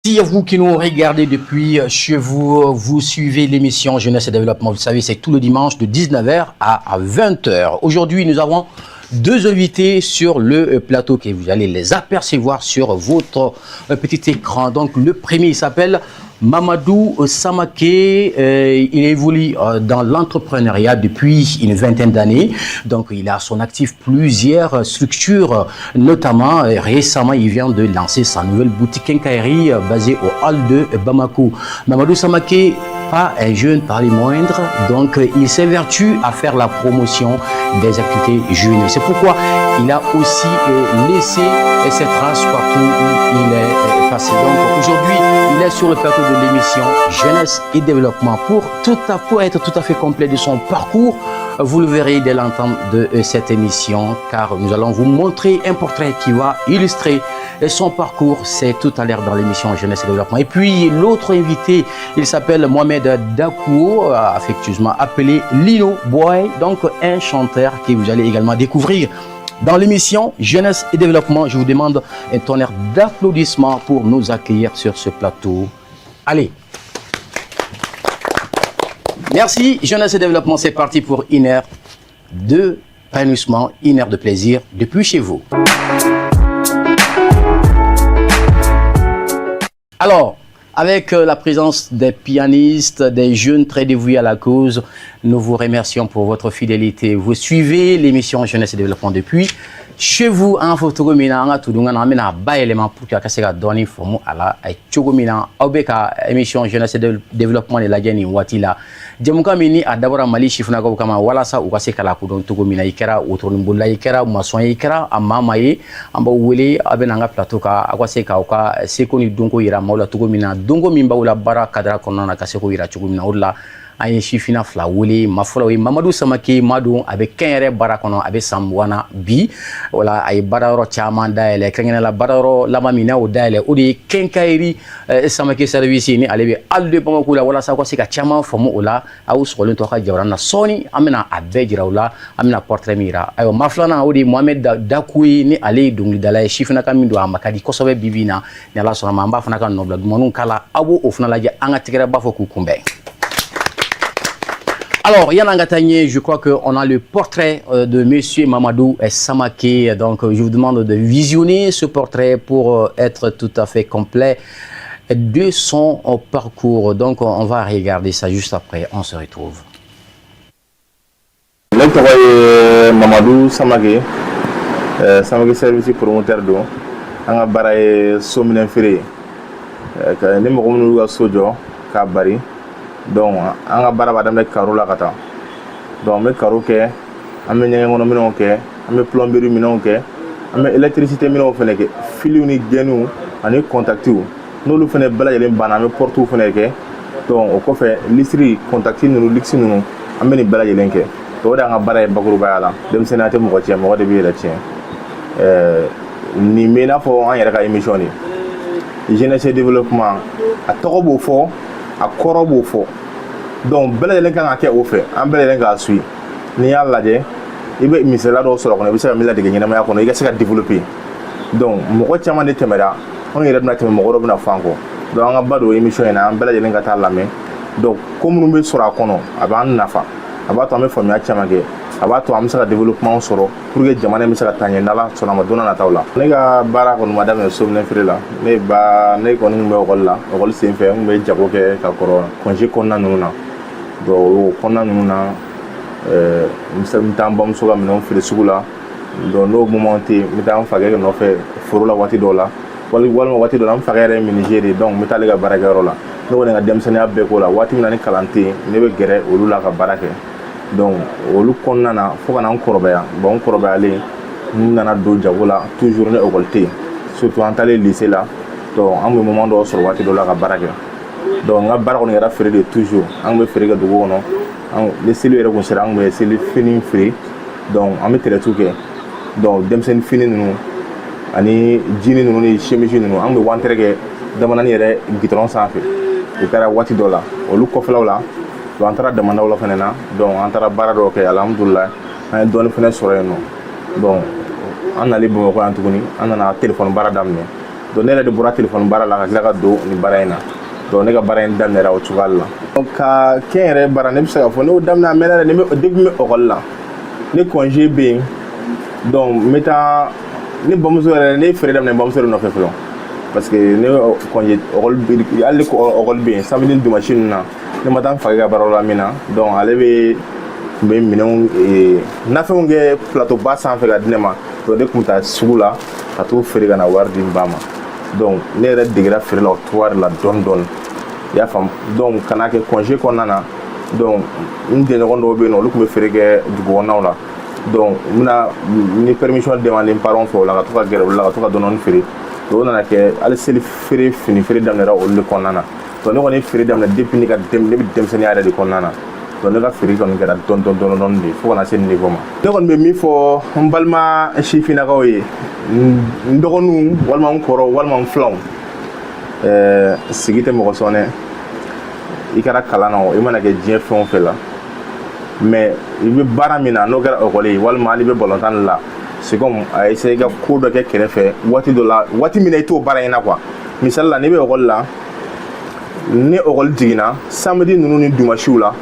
Merci à vous qui nous regardez depuis chez vous. Vous suivez l'émission Jeunesse et Développement. Vous savez, c'est tout le dimanche de 19h à 20h. Aujourd'hui, nous avons deux invités sur le plateau que vous allez les apercevoir sur votre petit écran. Donc, le premier, il s'appelle Mamadou Samaké. Il évolue dans l'entrepreneuriat depuis une vingtaine d'années. Donc, il a à son actif plusieurs structures, notamment récemment, il vient de lancer sa nouvelle boutique quincaillerie basée au hall de Bamako. Mamadou Samaké, pas un jeune par les moindres, donc il s'évertue à faire la promotion des activités jeunes. C'est pourquoi il a aussi laissé ses traces partout où il est passé. Donc aujourd'hui, il est sur le plateau de l'émission Jeunesse et Développement pour être tout à fait complet de son parcours. Vous le verrez dès l'entame de cette émission, car nous allons vous montrer un portrait qui va illustrer son parcours. C'est tout à l'heure dans l'émission Jeunesse et Développement. Et puis l'autre invité, il s'appelle Mohamed Dakouo, affectueusement appelé Lino Boy, donc un chanteur que vous allez également découvrir dans l'émission Jeunesse et Développement. Je vous demande un tonnerre d'applaudissements pour nous accueillir sur ce plateau. Allez. Merci. Jeunesse et Développement, c'est parti pour une heure de épanouissement, une heure de plaisir depuis chez vous. Alors, avec la présence des pianistes, des jeunes très dévoués à la cause, nous vous remercions pour votre fidélité. Vous suivez l'émission Jeunesse et Développement depuis chez vous. An fɔ cogo min na, an ka tudunga na, an bɛna bayɛlɛma pour que a ka se ka dɔɔni faamu a la cogo min na. Aw bɛ ka émission Jeunesse et Développement de lajɛ nin waati la, jɛmukan min ni a dabɔra Mali sifinnakaw kama walasa u ka se ka lakodɔn cogo min na. I kɛra wotoroninbolila, i kɛra maçon ye, i kɛra a maa maa ye, an b'aw wele, aw bɛ na an ka plateau kan, aw ka se k'aw ka seko ni donko yira maaw la cogo min na, donko min b'aw la baara cadre kɔnɔna na, ka se k'o yira cogo min na. O de la an ye sifina fila wele. Ma fɔlɔ ye Mamadu Samake Madon, a bɛ kɛnyɛrɛ baara kɔnɔ, a bɛ san 20 na bi. Wala a ye baara yɔrɔ caman dayɛlɛ, kɛrɛnkɛrɛnnenya la baara yɔrɔ laban min n'a y'o dayɛlɛ, o de ye quincaillerie Samake Service, ni ale bɛ hali de Bamako la. Walasa aw ka se ka caman faamu o la, aw sɔgɔlen to aw ka jabaranin na, sɔɔni an bɛna a bɛɛ jira u la, an bɛna portrait min yira. Ayiwa, maa filanan, o de ye Mohamed Dakuye, ni ale ye dɔnkilidala ye, sifinnaka min don, a ma ka di kosɛbɛ bi bi in na. Ni Ala sɔnna ma, an b'a fana ka nɔbila dumaniw k'a la, aw b'o fana lajɛ. An ka tɛgɛrɛ b'a fɔ k'u kunbɛn. Alors, yan'an ka taa ɲɛ, je crois qu'on a le portrait de monsieur Mamadou Samake. Donc, je vous demande de visionner ce portrait pour être tout à fait complet de son parcours. Donc, on va regarder ça juste après. On se retrouve. Ne tɔgɔ ye Mamadu Samake, Samake Service promoteur don. An ka baara ye sominɛn feere ye, ni mɔgɔ minnu y'u ka so jɔ k'a bari. Donc an ka baara b'a daminɛ carreau la ka taa. Donc an bɛ carreau kɛ, an bɛ ɲɛgɛn kɔnɔ minɛnw kɛ, an bɛ plomberie minɛnw kɛ, an bɛ électricité minɛnw fɛnɛ kɛ, filiw ni gɛnniw ani contactiw. N'olu fɛnɛ bɛɛ lajɛlen banna, an bɛ portew fɛnɛ kɛ. Donc o kɔfɛ, lustre, contact ninnu, luxe ninnu, an bɛ nin bɛɛ lajɛlen kɛ. Donc o de y'an ka baara ye bakurubaya la. Denmisɛnninya tɛ mɔgɔ tiɲɛ, mɔgɔ de b'i yɛrɛ tiɲɛ. Nin bɛ i n'a fɔ an yɛrɛ ka émission de jeunesse et développement, a tɔgɔ b'o fɔ, a kɔrɔ b'o fɔ. Donc bɛɛ lajɛlen kan ka kɛ o fɛ, an bɛɛ lajɛlen k'a suit. N'i y'a lajɛ, i bɛ misaliya dɔw sɔrɔ a kɔnɔ, i bɛ se ka min ladege ɲɛnamaya kɔnɔ, i ka se ka développer. Donc mɔgɔ caman de tɛmɛra, anw yɛrɛ bɛna tɛmɛ, mɔgɔ wɛrɛw bɛna fɔ an kɔ. Donc an ka ba don émission in na, an bɛɛ lajɛlen ka taa lamɛn. Donc ko minnu bɛ sɔrɔ a kɔnɔ, a b'an nafa, a b'a to an bɛ faamuya caman kɛ, a b'a to an bɛ se ka développement sɔrɔ pour que jamana in bɛ se ka taa ɲɛ, n'Ala sɔnna ma, don n'a nataw la. Ne ka baara kɔni ma daminɛ sominɛ feere la. Ne ba, ne kɔni tun bɛ ekɔli la. Ekɔli senfɛ, n tun bɛ jago kɛ ka kɔrɔ, congé kɔnɔna ninnu na. Donc o kɔnɔna ninnu na, n bɛ taa n bamuso ka minɛnw feere sugu la. Donc n'o moment tɛ yen, n bɛ taa n fakɛ nɔfɛ foro la waati dɔw la, walima waati dɔw la, n fakɛ yɛrɛ ye menuisier de ye, donc n bɛ taa ale ka baarakɛyɔrɔ la. Ne kɔni ka denmisɛnninya bɛɛ k'o la. Waati min na ni kalan tɛ yen, ne bɛ gɛrɛ olu la ka baara kɛ. Donc olu kɔnɔna na fo ka na n kɔrɔbaya. Bon, n kɔrɔbayalen, n nana don jago la toujours ni ekɔli tɛ yen, surtout an taalen lycée la. Donc an bɛ moment dɔw sɔrɔ waati dɔw la ka baara kɛ. Donc n ka baara kɔni kɛra feere de toujours. An bɛ feere kɛ dugu kɔnɔ. Ni seli yɛrɛ kun sera, an kun bɛ seli fini feere. Donc an bɛ traitew kɛ. Donc denmisɛnnin fini ninnu ani jean ninnu ni chemise ninnu, an bɛ wantɛrɛ kɛ damanani yɛrɛ goudron sanfɛ. O kɛra waati dɔ la. Olu kɔfɛlaw la, donc an taara damandaw la fɛnɛ na. Donc an taara baara dɔw kɛ, alhamdulilayi, an ye dɔɔni fɛnɛ sɔrɔ yen nɔ. Donc an nalen Bamakɔ yan tuguni, an nana téléphone baara daminɛ. Donc ne yɛrɛ de bɔra téléphone baara la ka tila ka don nin baara in na. Donc ne ka baara in daminɛra o cogoya la. Ka kɛ n yɛrɛ baara, ne bɛ se k'a fɔ ne y'o daminɛ a mɛnna dɛ. Ne bɛ depuis n bɛ école la, ni congé bɛ yen, donc n bɛ taa ne bamuso yɛrɛ, ne ye feere daminɛ n bamuso de nɔfɛ fɔlɔ, parce que ne congé école, hali ni école bɛ yen, samedi ni dimanche ninnu na, ne ma taa n fakɛ ka baara la min na, donc ale bɛ tun bɛ minɛnw, nafɛnw kɛ plateau ba sanfɛ ka di ne ma. Donc ne tun bɛ taa sugu la ka t'o feere ka na wari di n ba ma. Donc ne yɛrɛ degera feere la o cogoya de la dɔɔni dɔɔni, i y'a faamu. Donc ka n'a kɛ congé kɔnɔna na, donc n jɛɲɔgɔn dɔw bɛ yen nɔ, olu tun bɛ feere kɛ dugu kɔnɔnaw la. Donc n bɛna ni permission demandé n parents fɛ o la, ka to ka gɛrɛ olu la, ka to ka dɔɔni feere. Donc o nana kɛ hali seli feere, fini feere daminɛra olu de kɔnɔna na. Donc ne kɔni ye feere daminɛ depuis ne ka ne bɛ denmisɛnninya yɛrɛ de kɔnɔna na. Donc ne ka feere kɔni kɛra dɔɔni dɔɔni dɔɔni dɔɔni de fo ka na se nin niveau ma. Ne kɔni bɛ min fɔ n balima sifinnakaw ye, n dɔgɔninw walima n kɔrɔw walima n filanw, sigi tɛ mɔgɔ sɔn dɛ. I kɛra kalan na o, i mana kɛ diɲɛ fɛn o fɛn la, mais i bɛ baara min na, n'o kɛra école ye walima hali i bɛ balontan de la, c'est comme a essayer i ka ko dɔ kɛ kɛrɛfɛ waati dɔ la, waati min na i t'o baara in na quoi. Misali la, n'i bɛ école la, ni école jiginna samedi ninnu ni dimanchew la,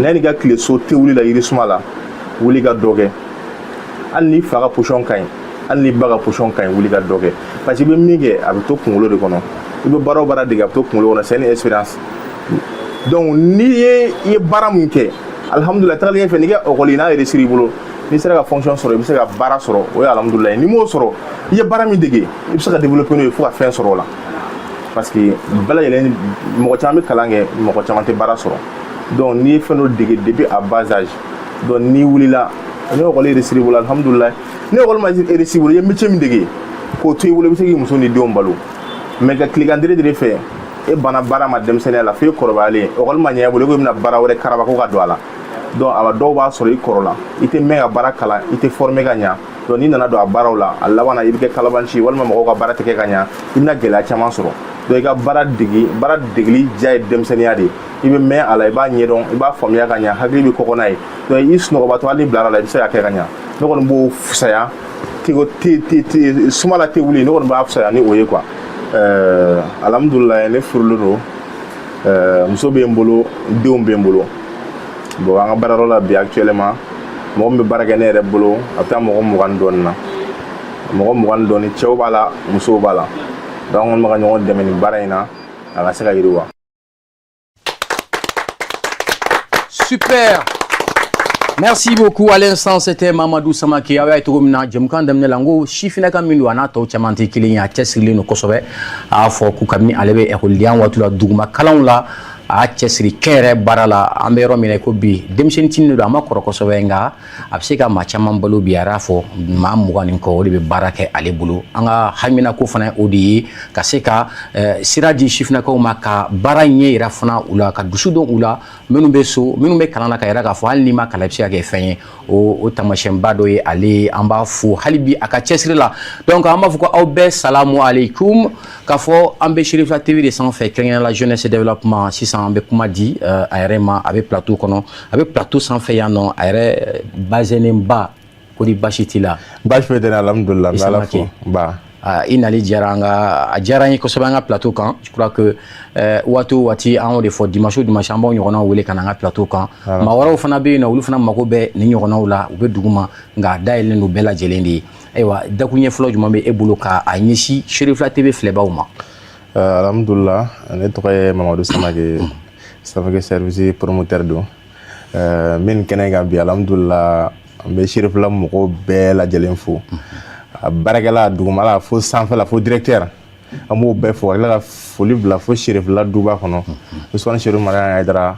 yanni ka tile so te wuli la yirisuma la, wuli ka dɔ kɛ. Hali n'i fa ka position ka ɲi, hali n'i ba ka position ka ɲi, wuli ka dɔ kɛ, parce que i bɛ min kɛ, a bɛ to kunkolo de kɔnɔ. I bɛ baara o baara dege, a bɛ to kunkolo kɔnɔ, c'est une expérience. Donc n'i ye i ye baara min kɛ, alihamudulila, tagalen ɲɛfɛ, n'i ka école n'a réussir i bolo, n'i sera ka fonction sɔrɔ, i bɛ se ka baara sɔrɔ, o ye alihamudulila ye. N'i m'o sɔrɔ, i ye baara min dege, i bɛ se ka développer n'o ye fo ka fɛn sɔrɔ o la, parce que bɛɛ lajɛlen, mɔgɔ caman bɛ kalan kɛ, mɔgɔ caman tɛ baara sɔrɔ. Donc n'i ye fɛn dɔ dege depuis à bas âge, donc n'i wulila, ni école réussir i bolo, alihamudulila. Ni école ma réussir i bolo, i ye métier min dege k'o to i bolo, i bɛ se k'i muso ni denw balo. Mais ka tilegan dere dere fɛ, e banna baara ma denmisɛnninya la fo e kɔrɔbayalen, école ma ɲɛ i bolo, i ko i bɛna baara wɛrɛ karaba ko ka don a la. Donc a dɔw b'a sɔrɔ i kɔrɔ la, i tɛ mɛn ka baara kalan, i tɛ former ka ɲa. Donc n'i nana don a baaraw la, a laban na i bɛ kɛ kalabanci walima mɔgɔw ka baara tɛ kɛ ka ɲa, i bɛna gɛlɛya caman sɔrɔ. Donc i ka baara dege, baara degeli diya ye denmisɛnninya de ye. I bɛ mɛn a la, i b'a ɲɛdɔn, i b'a faamuya ka ɲa, hakili bɛ kɔgɔ n'a ye. Donc i sunɔgɔbatɔ, hali n'i bilara la, i bɛ se ka kɛ ka ɲa. Ne kɔni b'o fisaya tego te te te suma la te wuli, ne kɔni b'a fisaya ni o ye quoi. Alhamdulilayi, ne furulen don, muso bɛ n bolo, denw bɛ n bolo. Bon, an ka baarayɔrɔ la bi, actuellement, mɔgɔ min bɛ baara kɛ ne yɛrɛ bolo, a bɛ taa mɔgɔ 20 dɔɔnin na, mɔgɔ 20 dɔɔnin, cɛw b'a la, musow b'a la. Donc an kɔni bɛ ka ɲɔgɔn dɛmɛ nin baara in na, a ka se ka yiriwa. Super. Merci beaucoup. À l'instant, c'était Mamadou Samake. Aw y'a ye cogo min na, jɛmukan daminɛ la, n ko sifinnaka min don, a n'a tɔw caman tɛ kelen ye, a cɛsirilen don kosɛbɛ. A y'a fɔ ko kabini ale bɛ ekɔlidenya waati la, duguma kalanw la, a y'a cɛsiri kɛnyɛrɛ baara la. An bɛ yɔrɔ min na i ko bi, denmisɛnnin de don, a ma kɔrɔ kosɛbɛ, nka a bɛ se ka maa caman balo bi. A yɛrɛ y'a fɔ maa 20 ni kɔ, o de bɛ baara kɛ ale bolo. An ka haminako fana, o de ye ka se ka sira di sifinnakaw ma, ka baara ɲɛ yira fana u la, ka dusu don u la, minnu bɛ so, minnu bɛ kalan na, ka yira k'a fɔ hali n'i ma kalan, i bɛ se ka kɛ fɛn ye. O taamasiyɛnba dɔ ye ale ye. An b'a fo hali bi a ka cɛsiri la. Donc an b'a fɔ ko aw bɛɛ salamu aleykum, k'a fɔ an bɛ Cherifla TV de sanfɛ, kɛrɛnkɛrɛnnenya la jeunesse développement. Sisan an bɛ kuma di a yɛrɛ ma. A bɛ plateau kɔnɔ, a bɛ plateau sanfɛ yan nɔ, a yɛrɛ bazɛnenba ko di, basi t'i la? Baasi foyi tɛ n na, alhamdulilah, n bɛ Ala fo ba. I nali diyara an ka, a diyara an ye kosɛbɛ an ka plateau kan. Je crois que waati o waati, an y'o de fɔ, dimanche o dimanche, an b'aw ɲɔgɔnnaw wele ka na an ka plateau kan. Maa wɛrɛw fana bɛ yen nɔ, olu fana mago bɛ nin ɲɔgɔnnaw la, u bɛ dugu ma, nka a dayɛlɛlen don bɛɛ lajɛlen de ye. Ayiwa, dakuruɲɛ fɔlɔ jumɛn bɛ e bolo k'a ɲɛsin Cherifla TV filɛbaw ma? Alhamdulilah, ne tɔgɔ ye Mamadu Samake, Samake service promoteur don. Min kɛnɛ kan bi, alhamdulilah, an bɛ Cherifla mɔgɔw bɛɛ lajɛlen fo, a baarakɛla dugumala fo sanfɛla fo directeur, an b'o bɛɛ fo ka tila ka foli bila fo Cherifla duba kɔnɔ, Usumani Cherif Madani Hayidara,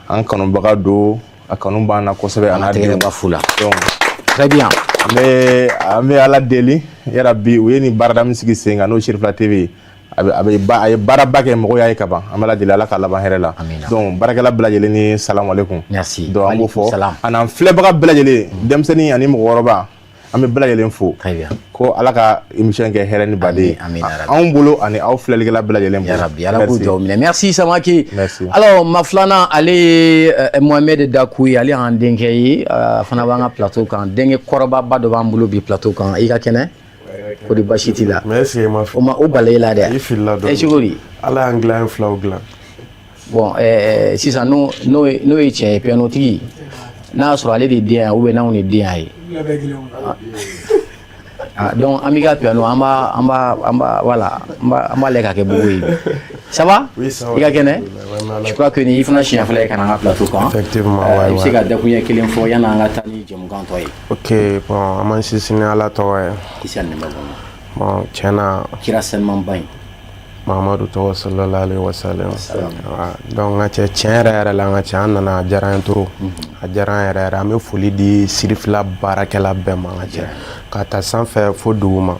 an kanubaga don, a kanu b'an na kosɛbɛ, a n'a denw. Tɛgɛrɛ fu la. Donc très bien. An bɛ Ala deli yarabi, u ye nin baarada min sigi sen kan, n'o ye Cherifla TV ye, a bɛ a bɛ ba a ye baaraba kɛ, mɔgɔw y'a ye ka ban. An bɛ Ala deli, Ala k'a laban hɛrɛ la. Amina. Donc baarakɛla bɛɛ lajɛlen ni salamu aleykum. Merci. Donc an b'o Aleykum fɔ salam. A n'an filɛbaga bɛɛ lajɛlen, denmisɛnnin ani mɔgɔkɔrɔba, an bɛ bɛɛ lajɛlen fo. Très bien. Ko Ala ka émission kɛ hɛrɛ ni baden ye. Amin, amin, ya Rabbi. Anw bolo ani aw filɛlikɛla bɛɛ lajɛlen bolo. Ya Rabbi, Ala k'u Merci. dugawu minɛ. Merci Samake. Merci. Alors, ma filanan, ale ye Mohamed Dakou ye, ale y'an denkɛ ye, a fana b'an ka plateau kan. Denkɛ kɔrɔbaba dɔ b'an bolo bi plateau kan. I ka kɛnɛ? Ko di, baasi t'i la? Mais est ce que i ma O ma o bala i la dɛ. I filila dɔɔni. E, cogo di? Ala y'an dilan, an ye filaw dilan. Bon, sisan n'o ye tiɲɛ ye, pianotigi n'a y'a sɔrɔ ale de den yan ou bien n'anw de den y'a ye. Ah, donc an b'i ka piano, an b'a voilà, an b'a lajɛ k'a kɛ bugu ye. Ça va? Oui, ça va. I ka kɛnɛ? Vraiment. Je crois que nin y'i fana siɲɛ fɔlɔ ye ka na an ka plateau kan. Effectivement, ouais, I bɛ se ouais. ka dakuɲɛ kelen fɔ yanni an ka taa ni jɛmukan tɔ ye. Ok, bon, an m'an sinsin ni Ala tɔgɔ ye. Kisi ani nɛɛma b'aw ma. Bon, tiɲɛ na, Kira sanumanba in. Mahamadu tɔgɔ, sallallahu alaihi wasallam. Salam. Ouais, donc n ka cɛ, tiɲɛ yɛrɛ yɛrɛ la, n ka cɛ, an nana, a diyara an ye trop. A diyara an yɛrɛ yɛrɛ. An bɛ foli di Sirifila baarakɛla bɛɛ ma, n ka cɛ. Ka ta sanfɛ fo duguma.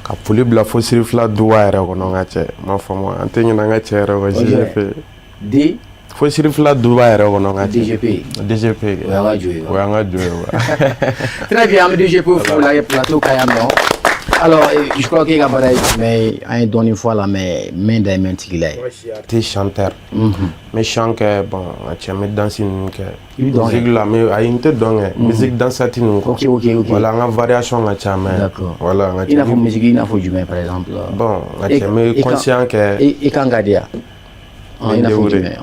Ka foli bila fo Sirifila duba yɛrɛ kɔnɔ, n ka cɛ. N m'a faamu, an tɛ ɲinɛ an ka cɛ yɛrɛ kɔ, GGP. D Fo Sirifila duba yɛrɛ kɔnɔ, n ka cɛ. DGP. DGP. O y'an ka jo ye. O y'an ka jo ye wa. Très bien, an bɛ DGP fo la plateau kan yan nɔ. Alors, je crois que e ka baara ye jumɛn ye? An ye dɔɔnin fɔ a la, mais min da ye mɛn tigi la ye. Artiste chanteur. N bɛ chant kɛ, bon, n ka cɛ, n bɛ danse ninnu kɛ. I bɛ dɔn kɛ? Musique la, n bɛ, ayi, n tɛ dɔn kɛ. Musique dansati ninnu quoi. Ok. Voilà, n ka variation ka ca, mais. D'accord. Voilà, n ka cɛ. I n'a fɔ musique, i n'a fɔ jumɛn par exemple? Bon, n ka cɛ, n bɛ conscient kɛ. E kan ka di yan. I n'a fɔ N bɛ jumɛn?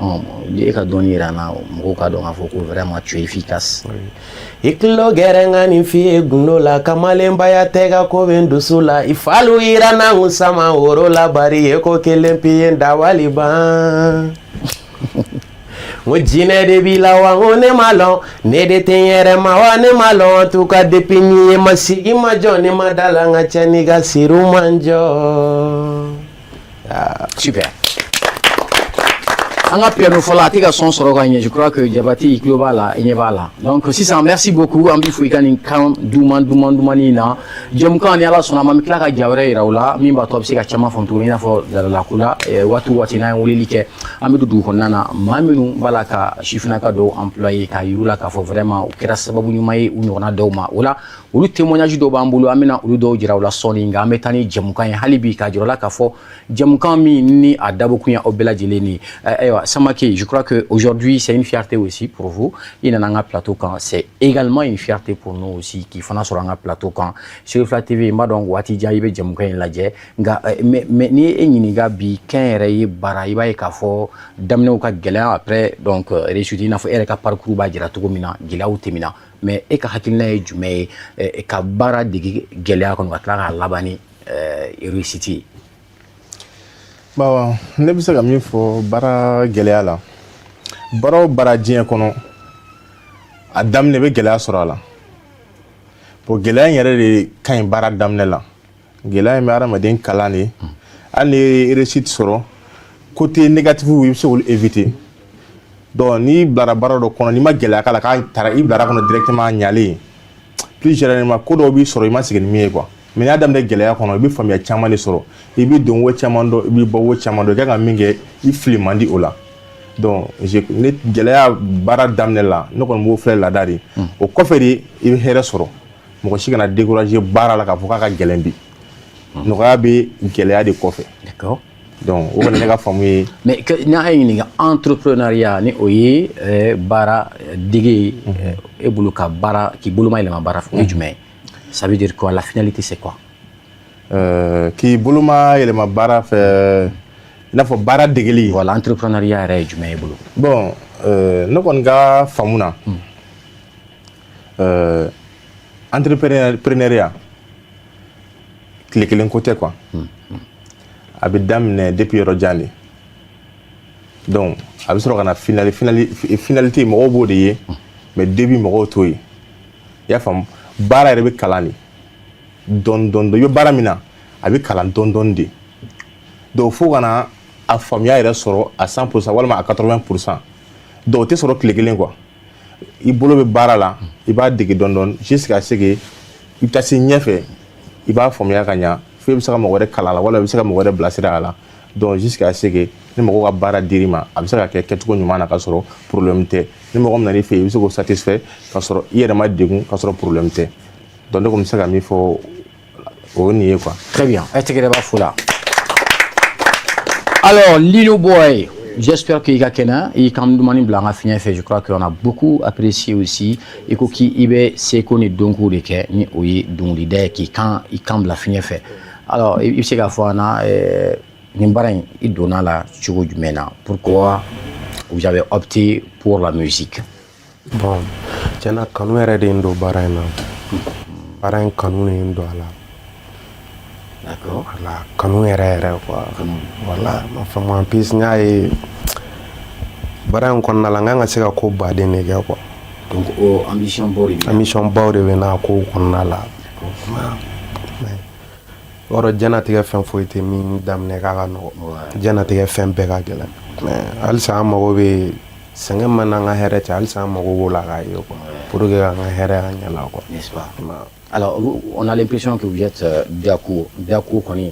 E ka dɔnni yira n na, mɔgɔw ka dɔn k'a fɔ ko vraiment tu es efficace. I tulo gɛrɛ n ka nin f'i ye gundo la, kamalenbaya tɛ ka ko bɛ n dusu la, i falu yira n kun sama woro la, bari e ko kelen pe ye n dabali ban. N ko jinɛ de b'i la wa? N ko ne ma lɔn, ne de tɛ n yɛrɛ ma wa? Ne ma lɔn. En tout cas, depuis ni ye ma sigi ma jɔ, ne ma da la, n ka cɛ, n'i ka siriw man jɔ. Super. An ka piano fɔlɔ a tɛ ka son sɔrɔ ka ɲɛ. Je crois que Jabati, i tulo b'a la, i ɲɛ b'a la. Donc sisan, merci beaucoup, an b'i fo i ka nin kan duman duman dumani in na. Jɛmukan ni Ala sɔnna a ma, an bɛ tila ka ja wɛrɛ yira u la min b'a to a bɛ se ka caman faamu tuguni, i n'a fɔ ladalako la. Waati o waati n'an ye weleli kɛ, an bɛ don dugu kɔnɔna na, maa minnu b'a la ka sifinnaka dɔw employé k'a yir'u la k'a fɔ vraiment u kɛra sababu ɲuman ye u ɲɔgɔnna dɔw ma. O la, olu témoignage dɔw b'an bolo, an bɛna olu dɔw jira u la sɔɔni. Nka an bɛ taa ni jɛmukan ye hali bi, k'a jira u la k'a fɔ jɛmukan min ni a dabɔkun ye aw bɛɛ lajɛlen ni. Ayiwa, Samake, je crois que aujourd'hui c'est une fierté aussi pour vous, i nana an ka plateau kan. C'est également une fierté pour nous aussi k'i fana sɔrɔ an ka plateau kan, Sirifila TV. N b'a dɔn waati jan i bɛ jɛmukan in lajɛ, nka mais n'i ye e ɲininka bi kɛnyɛrɛye baara, i b'a ye k'a fɔ daminɛw ka gɛlɛn, après donc réussite, i n'a fɔ e yɛrɛ ka parcours b'a jira cogo min na, gɛlɛyaw tɛmɛna. Mais e ka hakilina ye jumɛn ye ka baara dege gɛlɛya kɔnɔ ka tila k'a laban ni réussite ye? Bon, ne bɛ se ka min fɔ baara gɛlɛya la, baara o baara diɲɛ kɔnɔ, a daminɛ bɛ gɛlɛya sɔrɔ a la. Bon, gɛlɛya in yɛrɛ de ka ɲi baara daminɛ la. Gɛlɛya in bɛ hadamaden kalan de. Hali ni ye réussite sɔrɔ, côté négatif, i bɛ se k'olu éviter. Donc n'i bilara baara dɔ kɔnɔ, n'i ma gɛlɛya k'a la, k'a taara i bilara kɔnɔ directement, a ɲalen, plus généralement ko dɔw b'i sɔrɔ i ma sigi ni min ye quoi. Mais n'i y'a daminɛ gɛlɛya kɔnɔ, i bɛ faamuya caman de sɔrɔ, i bɛ don wo caman dɔn, i bɛ bɔ wo caman dɔn, i kan ka min kɛ, i fili man di o la. Donc ne gɛlɛya baara daminɛ la, ne kɔni b'o filɛ laada de. O kɔfɛ de, i bɛ hɛrɛ sɔrɔ. Mɔgɔ si kana décourager baara la k'a fɔ k'a ka gɛlɛn. Bi nɔgɔya bɛ gɛlɛya de kɔfɛ. Donc o kɔni ne ka faamu ye. Mais n'a ye ɲininka, entrepreneuriat ni o ye baara dege ye, e bolo, ka baara k'i boloma yɛlɛma baara fɛ, o ye jumɛn ye? Ça veut dire quoi? La finalité, c'est quoi? K'i boloma yɛlɛma baara fɛ, i n'a fɔ baara degeli. Voilà, entrepreneuriat yɛrɛ ye jumɛn ye bolo? Bon, ne kɔni ka faamu na, entrepreneuriat tile kelen ko tɛ quoi. A bɛ daminɛ depuis yɔrɔ jan de. Donc a bɛ sɔrɔ ka na finalité, mɔgɔw b'o de ye, mais début mɔgɔw t'o ye. I y'a faamu? Baara yɛrɛ bɛ kalan de dɔɔni dɔɔni dɔɔni. I bɛ baara min na, a bɛ kalan dɔɔni dɔɔni de. Donc fo ka na a faamuya yɛrɛ sɔrɔ à 100% walima à 80%. Donc o tɛ sɔrɔ tile kelen quoi. I bolo bɛ baara la, i b'a dege dɔɔni dɔɔni jusqu'à ce que i bɛ taa se ɲɛfɛ, i b'a faamuya ka ɲa fo i bɛ se ka mɔgɔ wɛrɛ kalan a la, walima i bɛ se ka mɔgɔ wɛrɛ bilasira a la. Donc jusqu'à ce que ni mɔgɔw ka baara dir'i ma, a bɛ se ka kɛ kɛcogo ɲuman na ka sɔrɔ problème tɛ. Ni mɔgɔ min nan'i fɛ yen, i bɛ se k'o satisfait ka sɔrɔ i yɛrɛ ma degun, ka sɔrɔ problème tɛ. Donc ne kɔni bɛ se ka min fɔ, o ye nin ye quoi. Très bien. E tɛgɛrɛ b'a fo la. Alors, Lino Boy, J'espère que i ka kɛnɛ, i kan dumuni bila an ka fiɲɛ fɛ. Je crois qu'on a beaucoup apprécié aussi. I ko k'i bɛ seko ni dɔnko de kɛ, ni o ye dɔnkilida ye, k'i kan i kan bila fiɲɛ fɛ. Alors i bɛ se k'a fɔ an na, nin baara in, i donna la cogo jumɛn na? Pourquoi vous avez opté pour la musique? Bon, tiɲɛna, kanu yɛrɛ de ye n don baara in na. Baara in kanu de ye n don a la. Voilà, kanu yɛrɛ yɛrɛ quoi. Voilà, ma faamu. En plus, n y'a ye baara in kɔnɔna la, n kan ka se ka ko baden de kɛ quoi. Donc o ambition baw de b'i la. Ambition baw de bɛ n'a kow kɔnɔna la. Mais i b'a dɔn, diɲɛnatigɛ fɛn foyi tɛ min daminɛ k'a ka nɔgɔ. Diɲɛnatigɛ fɛn bɛɛ ka gɛlɛn, mais halisa an mago bɛ sɛgɛn man n'an ka hɛrɛ cɛ, halisa an mago b'o la k'a ye quoi, pour que k'an ka hɛrɛ an ɲɛ la quoi. N'est-ce pas? Alors, on a l'impression que vous êtes Daco. Daco kɔni,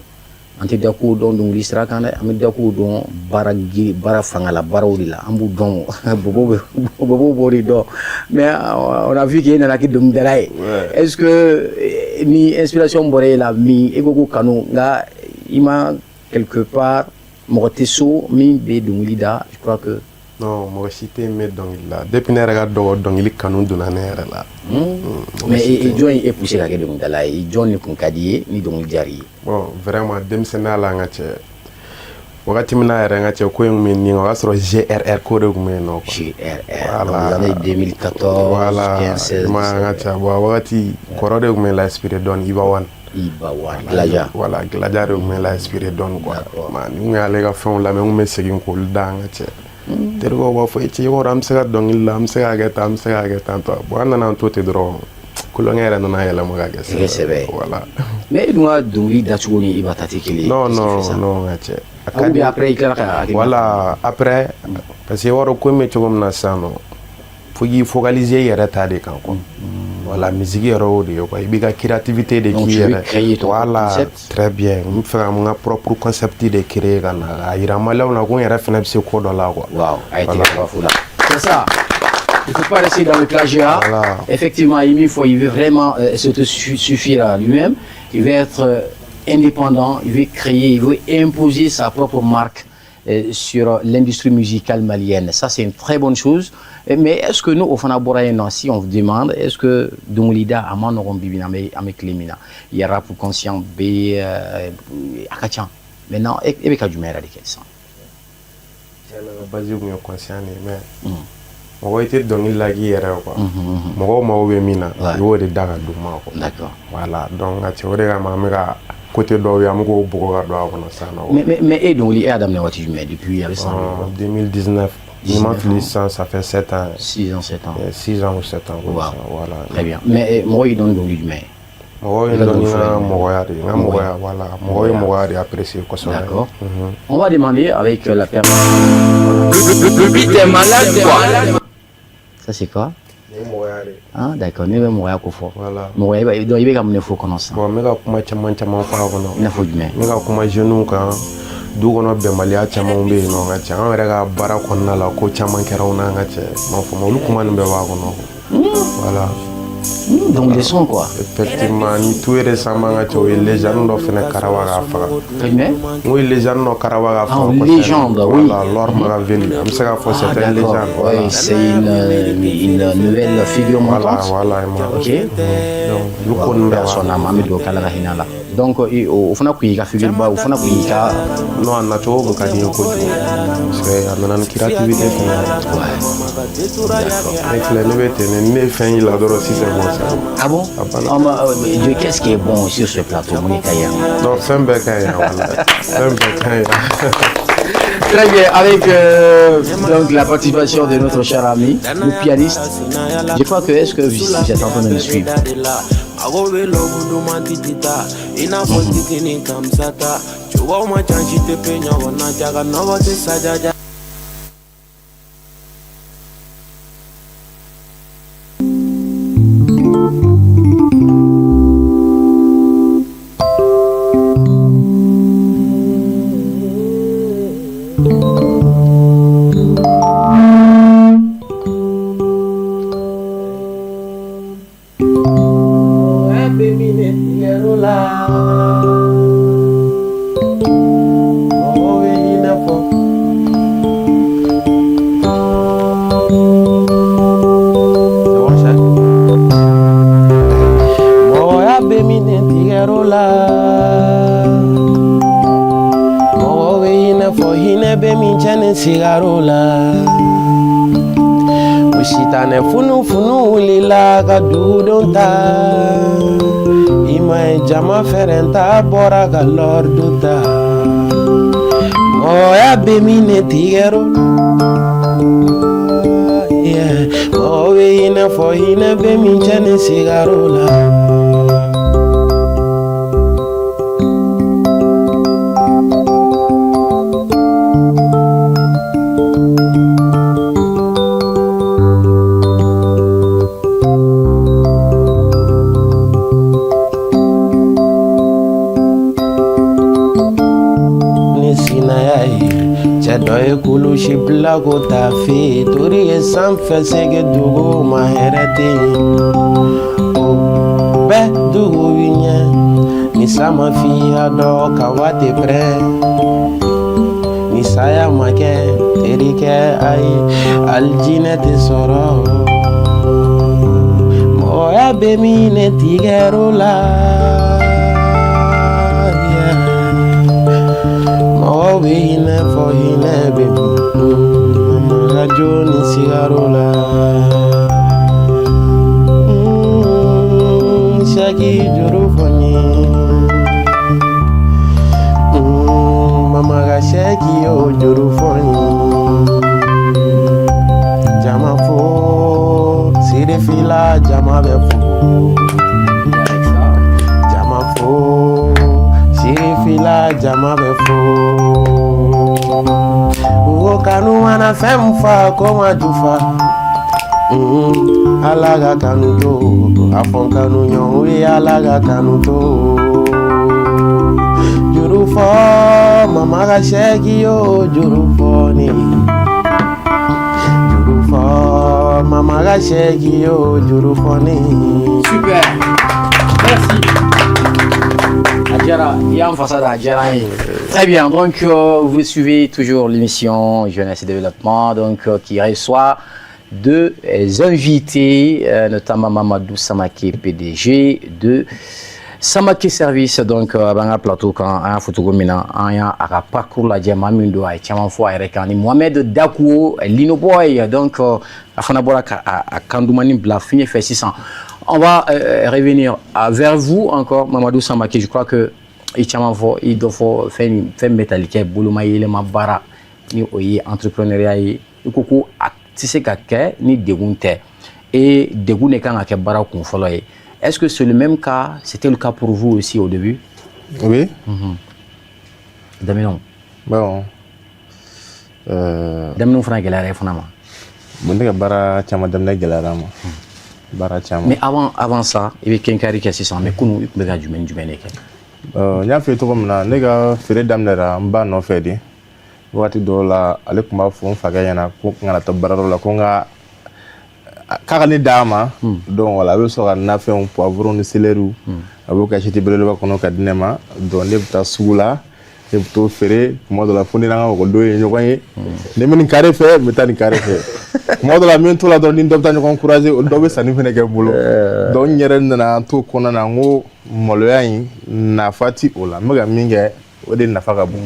an tɛ Daco dɔn dɔnkili sira kan dɛ, an bɛ Daco dɔn baara giri, baara fangala baaraw de la, an b'u dɔn, bobo bɛ bobo b'o de dɔn. Mais on a vu que e nana kɛ dɔnkilidala ye. Est-ce que ni inspiration bɔra e la min, e ko ko kanu, nka i ma quelque part mɔgɔ tɛ so min bɛ dɔnkili da, je crois que Non, mɔgɔ si tɛ yen min bɛ dɔnkili la. Depuis ne yɛrɛ ka dɔgɔ, dɔnkili kanu donna ne yɛrɛ la. Mais jɔn ye e poussé ka kɛ dɔnkilidala ye? Jɔn de kun ka di i ye ni dɔnkili diyara i ye? Bon, vraiment, denmisɛnninya la, n ka cɛ, wagati min na yɛrɛ, n ka cɛ, ko in kun bɛ nin, o y'a sɔrɔ GRR ko de kun bɛ yen nɔ quoi. GRR, donc les années 2014, voilà 15, 16, ma n ka cɛ, bon, a wagati kɔrɔ de kun bɛ la inspiré dɔɔni, Iba One. Iba One, Gladia. Voilà, Gladia de kun bɛ la inspiré dɔɔni quoi. Ma ni kun y'ale ka fɛnw lamɛn, n kun bɛ segin k'olu da, an ka cɛ. Terikɛw b'a fɔ, e cɛ, i b'a dɔn, an bɛ se ka dɔnkili la, an bɛ se k'a kɛ tan, an bɛ se k'a kɛ tan tɔ. Bon, an nana an to ten dɔrɔn, kulonkɛ yɛrɛ nana yɛlɛma ka kɛ Kɛ sɛbɛ ye. Voilà. Mais e dun ka dɔnkili dacogo ni Iba ta tɛ kelen ye. Non. Qu'est-ce qui Non. fait ça? Non, n ka cɛ, a Ah, ou bien après i tilala ka hakili. Voilà, après, parce que i b'a dɔn ko in bɛ cogo min na sisan nɔ, fo k'i focaliser i yɛrɛ ta de kan quoi. Voilà, musique yɛrɛ y'o de ye quoi, i b'i ka créativité de Donc, k'i tu veux yɛrɛ. créer ton Voilà, concept. très bien. N bɛ fɛ ka n ka propre concept de créer ka na k'a yira maliyɛnw na ko n yɛrɛ fɛnɛ bɛ se ko dɔ la quoi. Waouh, a été Voilà. la. C'est ça. Il ne faut pas rester dans le plagiat. Voilà. Effectivement, il veut vraiment s'autosuffire à lui-même. Il veut être indépendant, il veut créer, il veut imposer sa propre marque sur l'industrie musicale malienne. Ça, c'est une très bonne chose. Mais est-ce que nous, au fana bɔra yen nɔ, si on vous demande, est-ce que dɔnkilida a ma nɔgɔn bi bi in na, an bɛ tile min na, il y a rap conscient bɛ, a ka ca. Maintenant, e bɛ ka jumɛn yɛrɛ de kɛ sisan? Tiɲɛna, ka base kun ye conscient de ye, mais mɔgɔ i tɛ dɔnkili la k'i yɛrɛ ye quoi. Mɔgɔw mago bɛ min na, i b'o de da ka d'u ma quoi. Voilà, donc nka cɛ, o de kama an bɛ ka côté dɔw ye, an bɛ k'o bugɔ ka don a kɔnɔ sisan nɔ. Mais e dɔnkili, e y'a daminɛ waati jumɛn? Depuis a bɛ san joli bɔ? 2019, ni ma fili sisan, ça fait 7 ans. 6 ans, 7 ans. 6 ans ou 7 ans comme ça, voilà. Très bien. Mais mɔgɔ y'i dɔn ni dɔnkili jumɛn ye? Mɔgɔw ye I ka n dɔn ni dɔnkili n ka fɔlɔ ye jumɛn ye? mɔgɔya de ye, n ka mɔgɔya, voilà, mɔgɔw ye mɔgɔya de apprécier kosɛbɛ. D'accord. On va demander avec la permission. Le beat est malade quoi. Ça, c'est quoi? Nin ye mɔgɔya de ye. Ah, d'accord. Ne bɛ mɔgɔya ko fɔ. Voilà. Mɔgɔya, donc i bɛ ka mun de fɔ o kɔnɔ sisan? Bon, n bɛ ka kuma caman caman fɔ a kɔnɔ. I n'a fɔ jumɛn? N bɛ ka kuma jeunes kan, du kɔnɔ bɛnbaliya caman bɛ yen nɔ, n ka cɛ, an yɛrɛ ka baara kɔnɔna la, ko caman kɛra anw n'an ka cɛ, m'a faamu, olu kuma nin bɛɛ b'a kɔnɔ, voilà. Donc des sons quoi. Effectivement, ni tout récemment, n ka cɛ, o ye légende dɔ fɛnɛ karawa k'a faga. Ka jumɛn? N ko ye légende dɔ karawa k'a faga Ah, kosɛbɛ. légende, oui. Voilà, Laure Magaveli, an bɛ se k'a fɔ Ah, c'est une d'accord. légende, voilà. Oui, c'est une nouvelle figure Voilà, montante. voilà. Ok. Donc olu ko ninnu bɛɛ b'a Son kɔnɔ. âme, an bɛ dugawu k'Ala ka hinɛ a la. Donc o fana kun y'i ka figure ba, o fana kun y'i ka. Non, a nacogo kun ka di n ye kojugu parce que a nana ni créativité fɛnɛ ye. D'accord. Ne filɛ, ne bɛ ten de, ni ne ye fɛn y'i la dɔrɔn, si c'est bon, c'est bon. Ah bon? A banna. Ah, bah, Dieu, qu'est-ce qui est bon sur ce plateau, Monica Yan? Non, fɛn bɛɛ ka ɲi yan, walahi, fɛn bɛɛ ka ɲi yan. Très bien, avec donc la participation de notre cher ami, le pianiste. Je crois que, est-ce que vous êtes en train de me suivre? Mago bɛ love duman titi ta i n'a fɔ titi ni kamisata cogow ma ca si tɛ pe ɲɔgɔn na jaga nɔgɔ tɛ sajaja. Bɛ minɛ tigɛr'o la, mɔgɔw bɛ hinɛ fɔ. fɔ hinɛ bɛ min cɛ ni sigaro la. O sitanɛ funufunu wulila ka dugudenw ta. I ma ye jama fɛrɛnta bɔra ka lɔridu ta. Mɔgɔya bɛ min ne tigɛr'o. Mɔgɔ bɛ hinɛ fɔ hinɛ bɛ min cɛ ni sigaro la. Ni sinaya ye cɛ dɔ ye kulusi bila ko tafe tori ye sanfɛ sege dugu ma hɛrɛ tɛ yen o bɛɛ dugu bi ɲɛ ni sa ma fiya dɔ ka waati pɛrɛ ni saya ma kɛ terikɛ ayi alijinɛ tɛ sɔrɔ mɔgɔya bɛ min ne tigɛr'o la. Mɔgɔw bɛ hinɛ fɔ hinɛ bɛ min mama ka jo ni sigaro la. Saki juru fɔ n ye mama ka sɛki o juru fɔ n ye jama fo sirifila jama bɛ fo jama fo sirifila jama bɛ fo ko kanu mana fɛn min fa ko ma jufa. Ala ka kanu to a fɔ kanu ɲɔgɔn ye Ala ka kanu to juru fɔ mama ka sɛki o juru fɔ ne juru fɔ mama ka sɛki o juru fɔ ne. Super. Merci. A diyara, i y'an fasa da, a diyara an ye. Très bien, donc vous suivez toujours l'émission Jeunesse et Développement, donc qui reçoit deux invités, notamment Mamadou Samake, PDG de Samake Service. Donc a b'an ka plateau kan, an y'a fɔ cogo min na, an y'a a ka parcours lajɛ, maa min don, a ye caman fɔ a yɛrɛ kan, ni Mohamed Dakuo Lino Boy. Donc a fana bɔra ka a kan dumani bila fiɲɛ fɛ sisan. On va revenir vers vous encore, Mamadou Samake. Je crois que i caman fɔ, i dɔ fɔ fɛn fɛn bɛ tali kɛ boloma yɛlɛma baara ni o ye entrepreneuriat ye. I ko ko a tɛ se ka kɛ ni degun tɛ, et degun de kan ka kɛ baara kun fɔlɔ ye. Est-ce que c'est le même cas, c'était le cas pour vous aussi au début? Oui. Daminɛw. Bon. Daminɛw fana gɛlɛyara e fana ma? Bon, ne ka baara caman daminɛ gɛlɛyara n ma. Baara caman. Mais avant ça, i bɛ kenkari kɛ sisan, mais kunun i tun bɛ ka jumɛn ni jumɛn de kɛ? N y'a f'i ye cogo min na, ne ka feere daminɛra n ba nɔfɛ de. Waati dɔw la, ale tun b'a fɔ n fakɛ ɲɛna ko n kana taa baarayɔrɔ la, ko n ka k'a ka ne d'a ma. Donc voilà, a bɛ sɔrɔ ka nafɛnw, poivron ni céleri, a b'o kɛ assiette belebeleba kɔnɔ ka di ne ma. Donc ne bɛ taa sugu la, ne bɛ t'o feere. Tuma dɔ la, fo ni n'an ka ekɔlidenw ye ɲɔgɔn ye, ni bɛ nin carré fɛ, n bɛ taa nin carré fɛ. Tuma dɔ la, n bɛ n t'o la dɔrɔn, ni dɔ bɛ taa ɲɔgɔn croiser, o dɔ bɛ sanni fɛnɛ kɛ n bolo. Donc n yɛrɛ nana n t'o kɔnɔna na, n ko maloya in nafa ti o la, n bɛ ka min kɛ, o de nafa ka bon.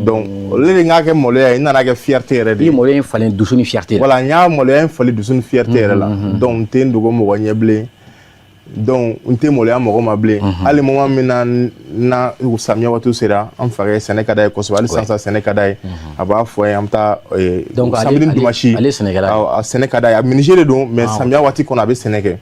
Donc au lieu de n k'a kɛ maloya ye, n nana kɛ fierté yɛrɛ de I ye. ye maloya in falen dusu ni fierté la. Voilà, n y'a maloya in falen dusu ni fierté yɛrɛ la. Donc n tɛ n dogo mɔgɔ ɲɛ bilen, donc n tɛ maloya mɔgɔ ma bilen. Hali moment min na na samiya waati sera, an fakɛ sɛnɛ ka d'a ye kosɛbɛ. Hali sisan sɛnɛ ka d'a ye, a b'a fɔ an ye, an bɛ taa Donc, samedi ni dimanche. Ale ye sɛnɛkɛla ye. Awɔ, a sɛnɛ ka d'a ye, a menuisier de don, mais samiya waati kɔnɔ a bɛ sɛnɛ kɛ.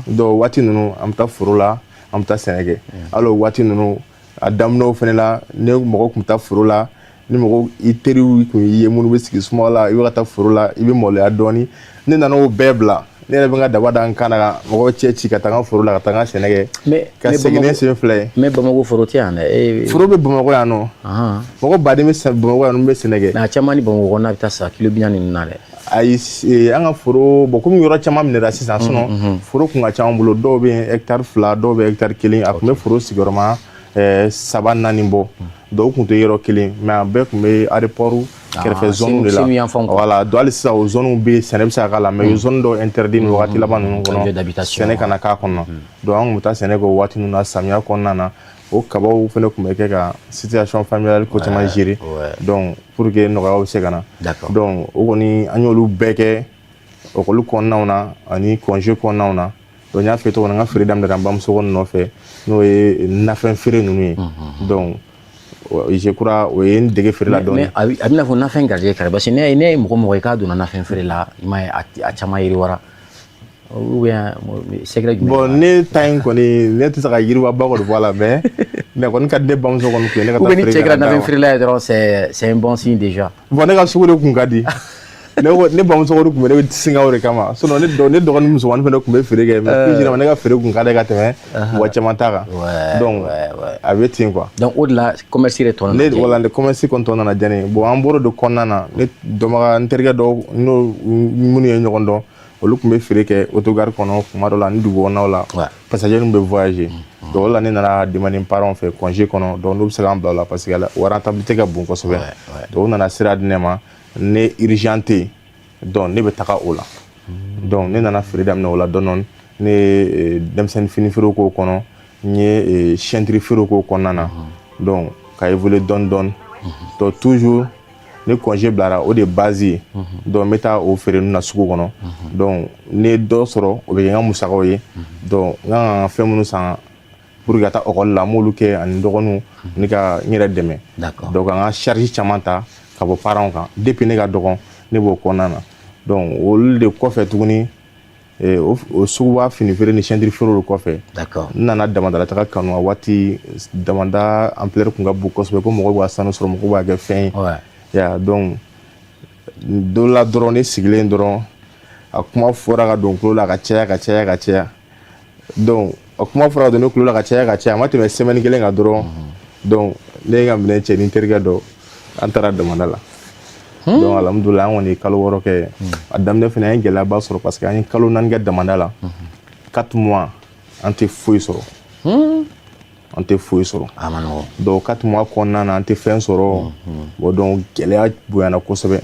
Donc waati ninnu, an bɛ taa foro la, an bɛ taa sɛnɛ kɛ. Hali o waati ninnu, a daminɛw fɛnɛ la, ne mɔgɔ tun bɛ taa foro la, ni mɔgɔ i teriw kun y'i ye, minnu bɛ sigi suma la, i bɛ ka taa foro la, i bɛ maloya dɔɔni. Ne nana o bɛɛ bila. Ne yɛrɛ bɛ n ka daba da n kan na, ka mɔgɔw cɛ ci ka taa n ka foro la, ka taa n ka sɛnɛ kɛ, ka segin ne sen fila ye. Mais Bamakɔ foro tɛ yan dɛ. Foro bɛ Bamakɔ yan nɔ. Mɔgɔ baden bɛ Bamakɔ yan nɔ bɛ sɛnɛ kɛ. Mais a caman ni Bamakɔ kɔnɔna bɛ taa san kilo 40 ninnu na dɛ. Ayi, an ka foro, bon, komi yɔrɔ caman minɛra sisan, sinon foro kun ka ca an bolo. Dɔw bɛ yen hectare 2, dɔw bɛ hectare 1. A tun bɛ foro sigiyɔrɔma 3, 4 bɔ. Dɔw tun tɛ yɔrɔ kelen, mais a bɛɛ tun bɛ aéroport kɛrɛfɛ zone de la. Voilà, donc hali sisan o zone bɛ yen, sɛnɛ bɛ se ka k'a la, mais o zone dɔw interdit nin wagati laban ninnu kɔnɔ, sɛnɛ kana k'a kɔnɔ. Donc an tun bɛ taa sɛnɛ kɛ o waati ninnu na, samiya kɔnɔna na. O kabaw fana tun bɛ kɛ ka situation familiale ko caman gérer, donc pour que nɔgɔyaw bɛ se ka na. Donc o kɔni, an y'olu bɛɛ kɛ école kɔnɔnaw na ani congé kɔnɔnaw na. Donc n y'a f'i ye cogo min na, n ka feere daminɛna n bamuso kɔni nɔfɛ, n'o ye nafɛn feere ninnu ye. Donc je crois o ye n dege feere la dɔɔni. Mais a bɛna fɔ nafɛn garijɛgɛ kɛra, parce que ne ye mɔgɔ mɔgɔ ye k'a donna nafɛn feere la, i m'a ye, a caman yiriwara, ou bien secret jumɛn? Bon, ne ta in kɔni, ne tɛ se ka yiriwaba kɔni bɔ a la, mais ne kɔni ka di ne bamuso kɔni kun ye ne ka taa feere. Ou bien ni cɛ kɛra nafɛn feerela ye dɔrɔn, c'est un bon signe déjà. Bon, ne ka sugu de kun ka di ne. Ko ne bamuso kɔni tun bɛ ne singa o de kama. Sinon ne dɔgɔnin musomanin fana tun bɛ feere kɛ, mais plus généralement ne ka feere kun ka di ka tɛmɛ mɔgɔ caman ta kan. Donc a bɛ ten quoi. Donc o de la commerce yɛrɛ tɔ nana. Ne wala ne commerce kɔni tɔ nana diya ne ye. Bon, an bɔra o de kɔnɔna na, ne dɔnbaga, n terikɛ dɔw n'o minnu ye ɲɔgɔn dɔn, olu tun bɛ feere kɛ autogare kɔnɔ kuma dɔ la ani dugu kɔnɔnaw la, passager bɛ voyager. Donc o la ne nana demander parents fɛ congé kɔnɔ, donc n'u bɛ se k'an bila o la, parce que o rentabilité ka bon kosɛbɛ. Donc u nana sira di ne ma, ne urgent tɛ yen, donc ne bɛ taga o la. Donc ne nana feere daminɛ o la dɔɔni dɔɔni. Ne ye denmisɛnnin fini feerew k'o kɔnɔ, n ye ceinture feerew k'o kɔnɔna na, donc ka évoluer dɔɔni dɔɔni. Donc toujours ni congé bilara, o de ye base ye. Donc n bɛ taa o feere ninnu na sugu kɔnɔ. Donc ne ye dɔ sɔrɔ, o bɛ kɛ n ka musakaw ye. Donc n kan ka fɛn minnu san pour que ka taa école la, n b'olu kɛ ani n dɔgɔninw ni ka n yɛrɛ dɛmɛ. Donc an ka charge caman ta ka bɔ parents kan depuis ne ka dɔgɔn, ne b'o kɔnɔna na. Donc olu de kɔfɛ tuguni, o suguba fini feere ni ceinture feere de kɔfɛ, n nana damadala taga kanu. A waati damanda ampleur kun ka bon kosɛbɛ, ko mɔgɔw b'a sanu sɔrɔ, mɔgɔw b'a kɛ fɛn ye ya. Donc don la dɔrɔn, ne sigilen dɔrɔn, a kuma fɔra ka don tulo la ka caya ka caya ka caya. Donc a kuma fɔra ka don ne tulo la ka caya ka caya, a ma tɛmɛ semaine kelen kan dɔrɔn, donc ne ye n ka minɛn cɛ ni n terikɛ dɔ, an taara damanda la. Donc alhamdulilah, an kɔni ye kalo 6 kɛ. A daminɛ fana, an ye gɛlɛyaba sɔrɔ, parce que an ye kalo 4 kɛ damanda la, 4 mois, an tɛ foyi sɔrɔ, an tɛ foyi sɔrɔ. A ma nɔgɔn. Donc 4 mois kɔnɔna na, an tɛ fɛn sɔrɔ. Bon, donc gɛlɛya bonyana kosɛbɛ,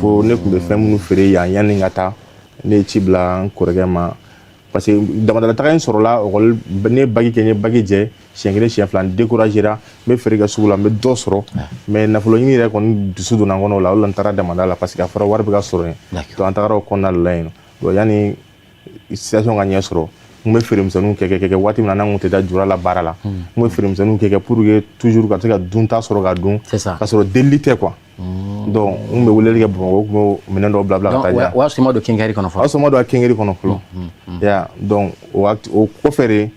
fo ne tun bɛ fɛn minnu feere yan, yanni n ka taa, ne ye ci bila n kɔrɔkɛ ma, parce que damadala taga in sɔrɔla école. Ne ye bac kɛ, n ye bac jɛ siɲɛ kelen, siɲɛ fila, n découragera. N bɛ feere kɛ sugu la, n bɛ dɔ sɔrɔ, mais nafolo ɲini yɛrɛ kɔni dusu donna n kɔnɔ o la. O la n taara damanda la, parce que a fɔra wari bɛ ka sɔrɔ yen. Donc an tagara o kɔnɔna de la yen nɔ. Donc yanni situation ka ɲɛ sɔrɔ, n bɛ feeremisɛnninw kɛ waati min na, n'an kun tɛ taa jura la baara la, n bɛ feeremisɛnninw kɛ pour que toujours ka se ka dunta sɔrɔ ka dun, ka sɔrɔ delili tɛ quoi. Donc n bɛ weleli kɛ Bamakɔ, n kun bɛ minɛn dɔw bila bila ka taa di yan. O y'a sɔrɔ i ma don quincaillerie kɔnɔ fɔlɔ. O y'a sɔrɔ n ma don a quincaillerie kɔnɔ fɔlɔ ya. Donc o kɔfɛ de,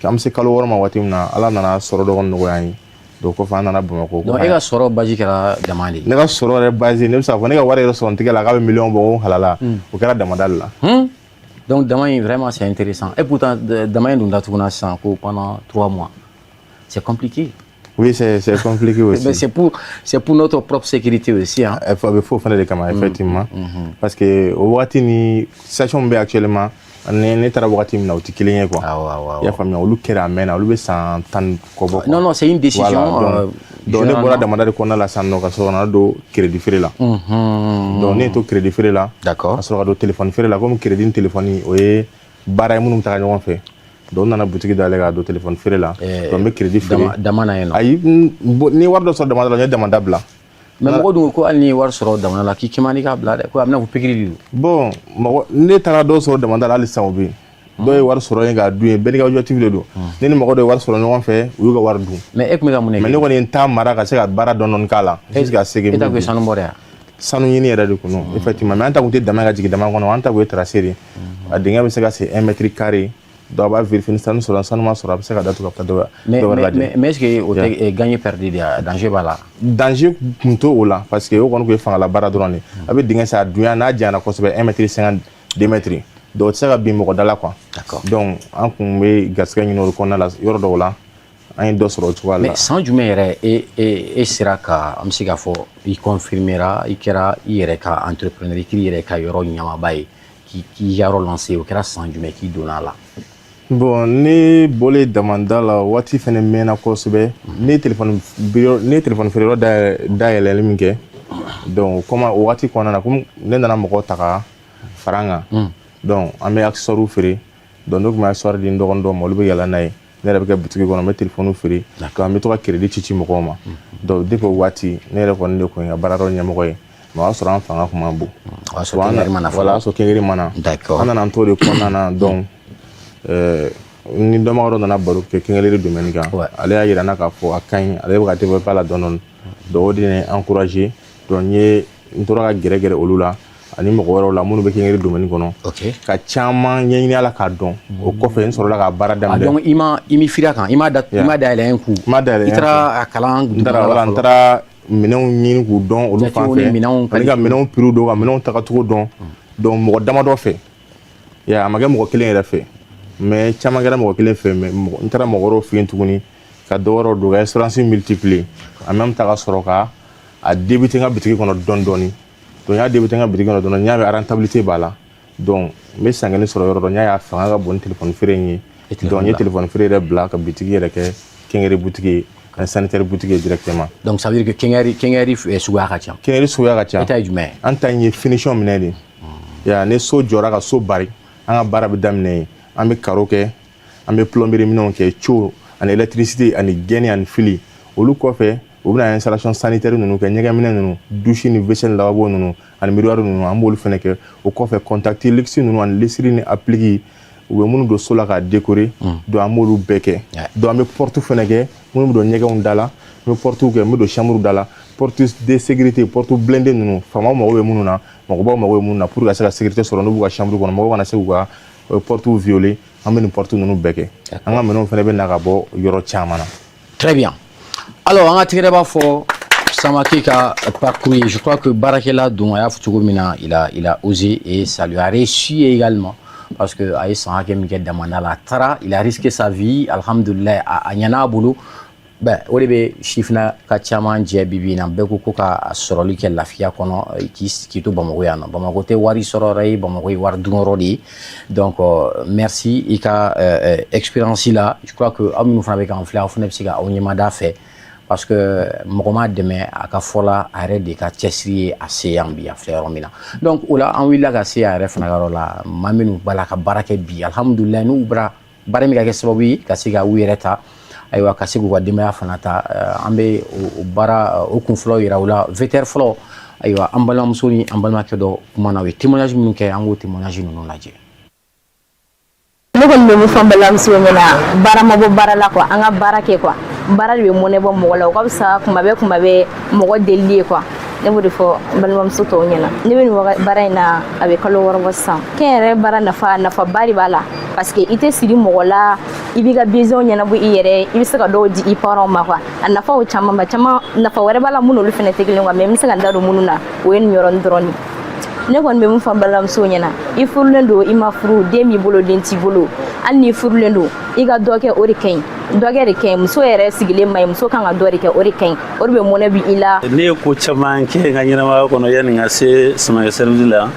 an bɛ se kalo 6 ma waati min na, Ala nana sɔrɔ dɔ kɔni nɔgɔya an ye. Donc kɔfɛ an nana Bamakɔ. Donc e ka sɔrɔ base kɛra dama de ye? Ne ka sɔrɔ yɛrɛ base, ne bɛ se k'a fɔ ne ka wari yɛrɛ sɔrɔ n tɛgɛ la k'a bɛ miliyɔn bɔ ko halala, o kɛra damada de la. Donc dama in, vraiment c'est intéressant. Et pourtant dama in dun datuguna sisan ko pendant 3 mois. C'est compliqué. Oui, c'est compliqué aussi. Mais c'est pour notre propre sécurité aussi, hein. A bɛ fɔ o fana de kama, effectivement. Parce que o waati ni situation min bɛ actuellement, ne taara waati min na, o tɛ kelen ye quoi. Awɔ, awɔ. I y'a faamuya, olu kɛra a mɛnna, olu bɛ san 10 kɔ bɔ. Non, non, c'est une décision. Voilà, donc ne bɔra damanda de kɔnɔna la sisan nɔ, ka sɔrɔ ka na don crédit feere la. Donc ne ye to crédit feere la. Ka sɔrɔ ka don téléphone feere la, comme crédit ni téléphone, o ye baara ye minnu bɛ taga ɲɔgɔn fɛ. Donc n nana boutique dayɛlɛ ka don téléphone feere la. Donc n bɛ crédit feere. Dama na yen nɔ. Ayi, ni wari dɔ sɔrɔ damanda la, n ye damanda bila. Mais mɔgɔ dun ko ko hali n'i ye wari sɔrɔ damanda la, k'i man di k'a bila dɛ, ko a bɛna fɔ pikiri de don. Bon, mɔgɔ ne taara dɔw sɔrɔ damanda la, hali sisan o bɛ yen. Dɔw ye wari sɔrɔ yen k'a dun yen, bɛɛ n'i ka objectif de don. Ne ni mɔgɔ dɔ ye wari sɔrɔ ɲɔgɔn fɛ, u y'u ka wari dun. Mais e tun bɛ ka mun de kɛ? Mais ne kɔni ye n ta mara ka se ka baara dɔɔni dɔɔni k'a la jusqu'à ce que. E ta kun ye sanu bɔ de ya? Sanu ɲini yɛrɛ de kun don, effectivement. Mais an ta kun tɛ dama ka jigin dama kɔnɔ, an ta kun ye tracé de ye. A dingɛ bɛ se ka se 1 mètre carré. Donc a b'a vérifier, ni sanu sɔrɔ, sanu ma sɔrɔ, a bɛ se ka datugu ka taa dɔ wɛrɛ lajɛ. Mais est-ce que o tɛ gagner perdu de ye, danger b'a la? Danger kun t'o o la, parce que o kɔni kun ye fangala baara dɔrɔn de. A bɛ dingɛ sen, a dunya n'a janyana kosɛbɛ, 1 mètre 50, 2 mètres. Donc o tɛ se ka bin mɔgɔ da la quoi. Donc an kun bɛ garisɛgɛ ɲini o de kɔnɔna la. Yɔrɔ dɔw la, an ye dɔ sɔrɔ o cogoya la. Mais san jumɛn yɛrɛ e sera ka, an bɛ se k'a fɔ i confirmera, i kɛra i yɛrɛ ka entrepreneur, i kɛra i yɛrɛ ka yɔrɔ ɲamaba ye, k'i ka yɔrɔ lancer, o kɛra san jumɛn k'i donna a la? Bon, ne bɔlen damanda la, waati fɛnɛ mɛnna kosɛbɛ. Ne ye téléphone feere yɔrɔ dayɛlɛli min kɛ, donc comme o waati kɔnɔna na, comme ne nana mɔgɔw ta ka fara n kan, donc an bɛ accessoire feere. Donc ne tun bɛ accessoire di n dɔgɔnin dɔw ma, olu bɛ yɛlɛ n'a ye. Ne yɛrɛ bɛ kɛ butigi kɔnɔ, n bɛ téléphone feere, donc an bɛ to ka crédit ci ci mɔgɔw ma. Donc depuis o waati, ne yɛrɛ kɔni de kun ye n ka baarayɔrɔ ɲɛmɔgɔ ye, mais o y'a sɔrɔ an fanga kun man bon. O y'a sɔrɔ quincaillerie ma na fɔlɔ. Voilà, o y'a sɔrɔ quincaillerie ma na. An nana an t'o de kɔnɔna na. Donc ni dɔnbaga dɔ nana baro kɛ quincaillerie domaine kan, ale y'a yira n na k'a fɔ a ka ɲi, ale bɛ ka développer a la dɔɔni dɔɔni. Donc o de ye n encouragé. Donc n ye n tora ka gɛrɛ gɛrɛ olu la ani mɔgɔ wɛrɛw la minnu bɛ quincaillerie domaine kɔnɔ, ka caman ɲɛɲini a la k'a dɔn. O kɔfɛ, n sɔrɔla ka baara daminɛ. Donc i m'i firi a kan, i ma dayɛlɛ un coup. N ma dayɛlɛ. I taara a kalan. N taara, voilà, n taara minɛnw ɲini k'u dɔn olu fan fɛ, ani ka minɛnw prix dɔn, ka minɛnw tagacogo dɔn. Donc mɔgɔ damadɔ fɛ ya, a ma kɛ mɔgɔ kelen yɛrɛ fɛ, mais caman kɛra mɔgɔ kelen fɛ. Mais n taara mɔgɔ wɛrɛw fɛ yen tuguni, ka dɔ wɛrɛw don, ka expérience multiplier en même temps, ka sɔrɔ ka a débuter n ka bitigi kɔnɔ dɔɔni dɔɔni. Donc n y'a débuter n ka bitigi kɔnɔ dɔɔni, n y'a mɛn rentabilité b'a la. Donc n bɛ san kelen sɔrɔ yɔrɔ dɔ, n y'a ye a fanga ka bon ni téléphone feere in ye. Donc n ye téléphone feere yɛrɛ bila, ka bitigi yɛrɛ kɛ quincaillerie boutique ye ani sanitaire boutique ye directement. Donc ça veut dire que quincaillerie suguya ka ca. Quincaillerie suguya ka ca. E ta ye jumɛn ye? An ta in ye finition minɛ de ya. Ni so jɔra, ka so bari, an ka baara bɛ daminɛ yen. An bɛ carreau kɛ, an bɛ plomberie minɛnw kɛ, tuyau ani électricité ani gɛni ani fili. Olu kɔfɛ, u bɛna installation sanitaire ninnu kɛ, ɲɛgɛnminɛ ninnu, douche ni WC ni lavabo ninnu ani miroir ninnu, an b'olu fana kɛ. O kɔfɛ, contact luxe ninnu ani lustre ni applique, u bɛ minnu don so la k'a décorer, donc an b'olu bɛɛ kɛ. Donc an bɛ porte fana kɛ, minnu bɛ don ɲɛgɛnw da la, an bɛ porte kɛ, n bɛ don chambre da la, porte de sécurité, porte blindé ninnu, faamaw mago bɛ minnu na, mɔgɔbaw mago bɛ minnu na, pour ka se ka sécurité sɔrɔ n'u b'u ka chambre kɔnɔ, mɔgɔw kana se k'u ka porte violer. An bɛ nin porte ninnu bɛɛ kɛ. An ka minɛnw fana bɛ na ka bɔ yɔrɔ caman na. Très bien. Alors, an ka tɛgɛrɛ b'a fɔ Samake ka parcours ye. Je crois que baarakɛla don, a y'a fɔ cogo min na, il a osé et ça lui a réussi également, parce que a ye san hakɛ min kɛ damanda la, a taara, il a risqué sa vie, alhamdoulilah, a ɲɛna a bolo. Ben, o de bɛ sifina ka caman jɛ bi bi in na. Bɛɛ ko ko ka sɔrɔli kɛ lafiya kɔnɔ, k'i to Bamakɔ yan nɔ. Bamakɔ tɛ wari sɔrɔ yɔrɔ ye, Bamakɔ ye wari dun yɔrɔ de ye. Donc merci i ka expérience la. Je crois que aw minnu fana bɛ k'an filɛ, aw fana bɛ se ka aw ɲɛmada fɛ, parce que mɔgɔ ma dɛmɛ a ka fɔ la, a yɛrɛ de ka cɛsiri ye a se yan bi, a filɛ yɔrɔ min na. Donc o la, an wulila ka se a yɛrɛ fana ka yɔrɔ la. Maa minnu b'a la ka baara kɛ bi, alhamdulilayi, n'u bɔra baara min ka kɛ sababu ye ka se ka u yɛrɛ ta, ayiwa, ka se k'u ka denbaya fana ta. An bɛ o baara o kun fɔlɔ yira u la. VTR fɔlɔ, ayiwa, an balimamuso ni an balimakɛ dɔ kumana, u ye témoignage minnu kɛ, an k'o témoignage ninnu lajɛ. Ne kɔni bɛ mun fɔ n balimamuso ɲɛna? Baara ma bɔ baara la quoi, an ka baara kɛ quoi. Baara de bɛ mɔnɛ bɔ mɔgɔ la, o ka fisa kuma bɛɛ kuma bɛɛ mɔgɔ delili ye quoi. Ne b'o de fɔ n balimamuso tɔw ɲɛna. Ne bɛ nin baara in na, a bɛ kalo 6 bɔ sisan. Kɛnyɛrɛ baara nafa, nafaba de b'a la, parce que i tɛ siri mɔgɔ la, i b'i ka besoin ɲɛnabɔ i yɛrɛ, i bɛ se ka dɔw di i parents ma quoi. A nafaw caman ba caman, nafa wɛrɛ b'a la mun n'olu fana tɛ kelen quoi, mais n bɛ se ka n da don minnu na, o ye nin yɔrɔnin dɔrɔn de. Ne kɔni bɛ mun fɔ n balimamusow ɲɛna? I furulen don, i ma furu, den b'i bolo, den t'i bolo, hali n'i furulen don, i ka dɔ kɛ, o de ka ɲi. Dɔ kɛ de ka ɲi. Muso yɛrɛ sigilen ma ɲi, muso kan ka dɔ de kɛ, o de ka ɲi, o de bɛ mɔnɛ bi i la. Ne ye ko caman kɛ n ka ɲɛnamaya kɔnɔ yanni n ka se Samakɛ Service la.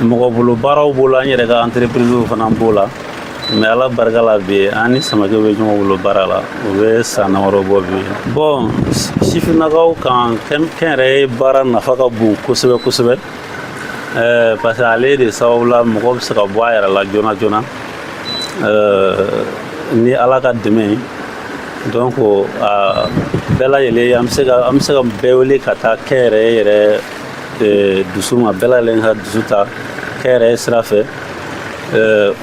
Mɔgɔ bolo baaraw b'o la, an yɛrɛ ka entreprise fana b'o la, mais Ala barika la, bi an ni Samakɛ bɛ ɲɔgɔn bolo baara la, o bɛ san damadɔ bɔ bi. Bon, sifinnakaw kan, kɛnyɛrɛye baara nafa ka bon kosɛbɛ kosɛbɛ, parce que ale de sababu la mɔgɔ bɛ se ka bɔ a yɛrɛ la joona joona, ni Ala ka dɛmɛ ye. Donc bɛɛ lajɛlen, an bɛ se ka bɛɛ wele ka taa kɛnyɛrɛye yɛrɛ dusu ma, bɛɛ lajɛlen ka dusu ta kɛnyɛrɛye sira fɛ.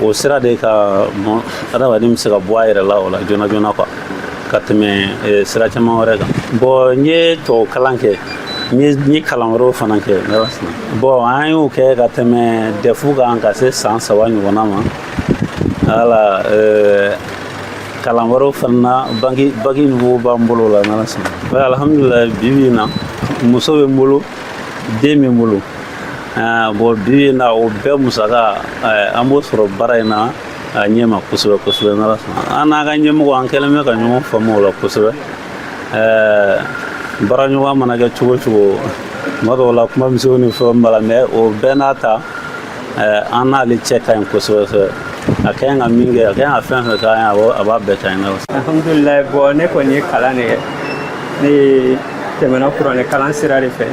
O sira de ka adamaden bɛ se ka bɔ a yɛrɛ la o la joona joona quoi, ka tɛmɛ sira caman wɛrɛ kan. Bon, n ye tubabu kalan kɛ, n ye kalan wɛrɛw fana kɛ. Bon, an y'o kɛ ka tɛmɛ DEF kan ka se san 3 ɲɔgɔnna ma. Wala kalan wɛrɛw fana na, bac niveau b'an bolo la, n'Ala sɔnna. Alhamdulilayi, bi bi in na, muso bɛ n bolo, den bɛ n bolo. Bon, bi bi in na, o bɛɛ musaka, an b'o sɔrɔ baara in na a ɲɛ ma kosɛbɛ kosɛbɛ, n'Ala sɔnna. An n'an ka ɲɛmɔgɔ, an kɛlen bɛ ka ɲɔgɔn faamu o la kosɛbɛ. Baaraɲɔgɔn mana kɛ cogo o cogo, tuma dɔw la kuma misɛnw ni fɛnw b'a la, mais o bɛɛ n'a ta, an n'ale cɛ ka ɲi kosɛbɛ kosɛbɛ. A ka ɲi ka min kɛ, a ka ɲi ka fɛn fɛn k'an ye, a b'a bɛɛ k'an ye. Alhamdulilayi. Bon, ne kɔni ye kalan de kɛ. Ne ye tɛmɛna kuranɛ kalan sira de fɛ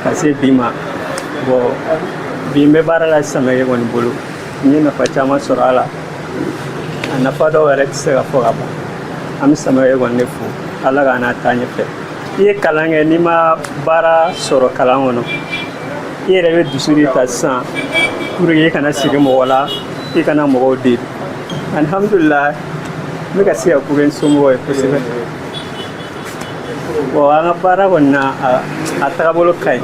ka se bi ma. Bon, bi n bɛ baara la Samake kɔni bolo. N ye nafa caman sɔrɔ a la. A nafa dɔw yɛrɛ tɛ se ka fɔ ka ban. An bɛ Samake kɔni de fo, Ala k'a n'a taa ɲɛfɛ. I ye kalan kɛ, n'i ma baara sɔrɔ kalan kɔnɔ, i yɛrɛ bɛ dusu de ta sisan pour que i kana sigi mɔgɔ la, i kana mɔgɔw deli. Alihamudulila, n bɛ ka se ka ko kɛ n somɔgɔw ye kosɛbɛ. Bon, an ka baara kɔni na, a tagabolo ka ɲi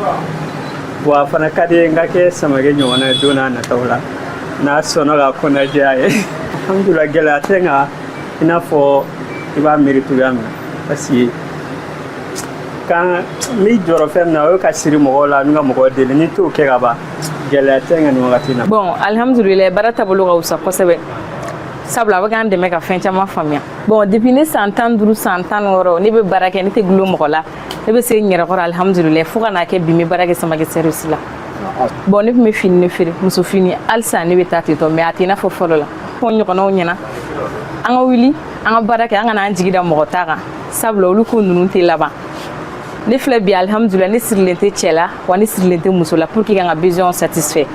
wa a fana ka di n ka kɛ Samake ɲɔgɔnna ye don n'a nataw la, n'a sɔnna ka kɔnɔdiya ye. Alhamdulila, gɛlɛya tɛ, nka i n'a fɔ i b'a miiri cogoya min na, parce que kan n b'i jɔrɔ fɛn min na, o ye ka siri mɔgɔw la n'u ka mɔgɔw deli. N'i t'o kɛ ka ban, gɛlɛya tɛ n ka nin wagati in na. Bon, alhamdulilayi, baara taabolo ka wusa kosɛbɛ, sabula a bɛ k'an dɛmɛ ka fɛn caman faamuya. Bon, depuis ne san 15, san 16, ne bɛ baara kɛ, ne tɛ gulon mɔgɔ la, ne bɛ se n yɛrɛ kɔrɔ, alhamdulilayi, fo ka n'a kɛ bi n bɛ baara kɛ Samake Service la. Bon, ne tun bɛ fini de feere, muso fini. Halisa ne bɛ taa ten tɔ, mais a tɛ i n'a fɔ fɔlɔ la. Fɔ n ɲɔgɔnnaw ɲɛna, an ka wuli, an ka baara kɛ, an kana an jigi da mɔgɔ ta kan, sabula olu ko ninnu tɛ laban. Ne filɛ bi, alhamdulilayi, ne sirilen tɛ cɛ la wa ne sirilen tɛ muso la pour que ka n ka besoin satisfait.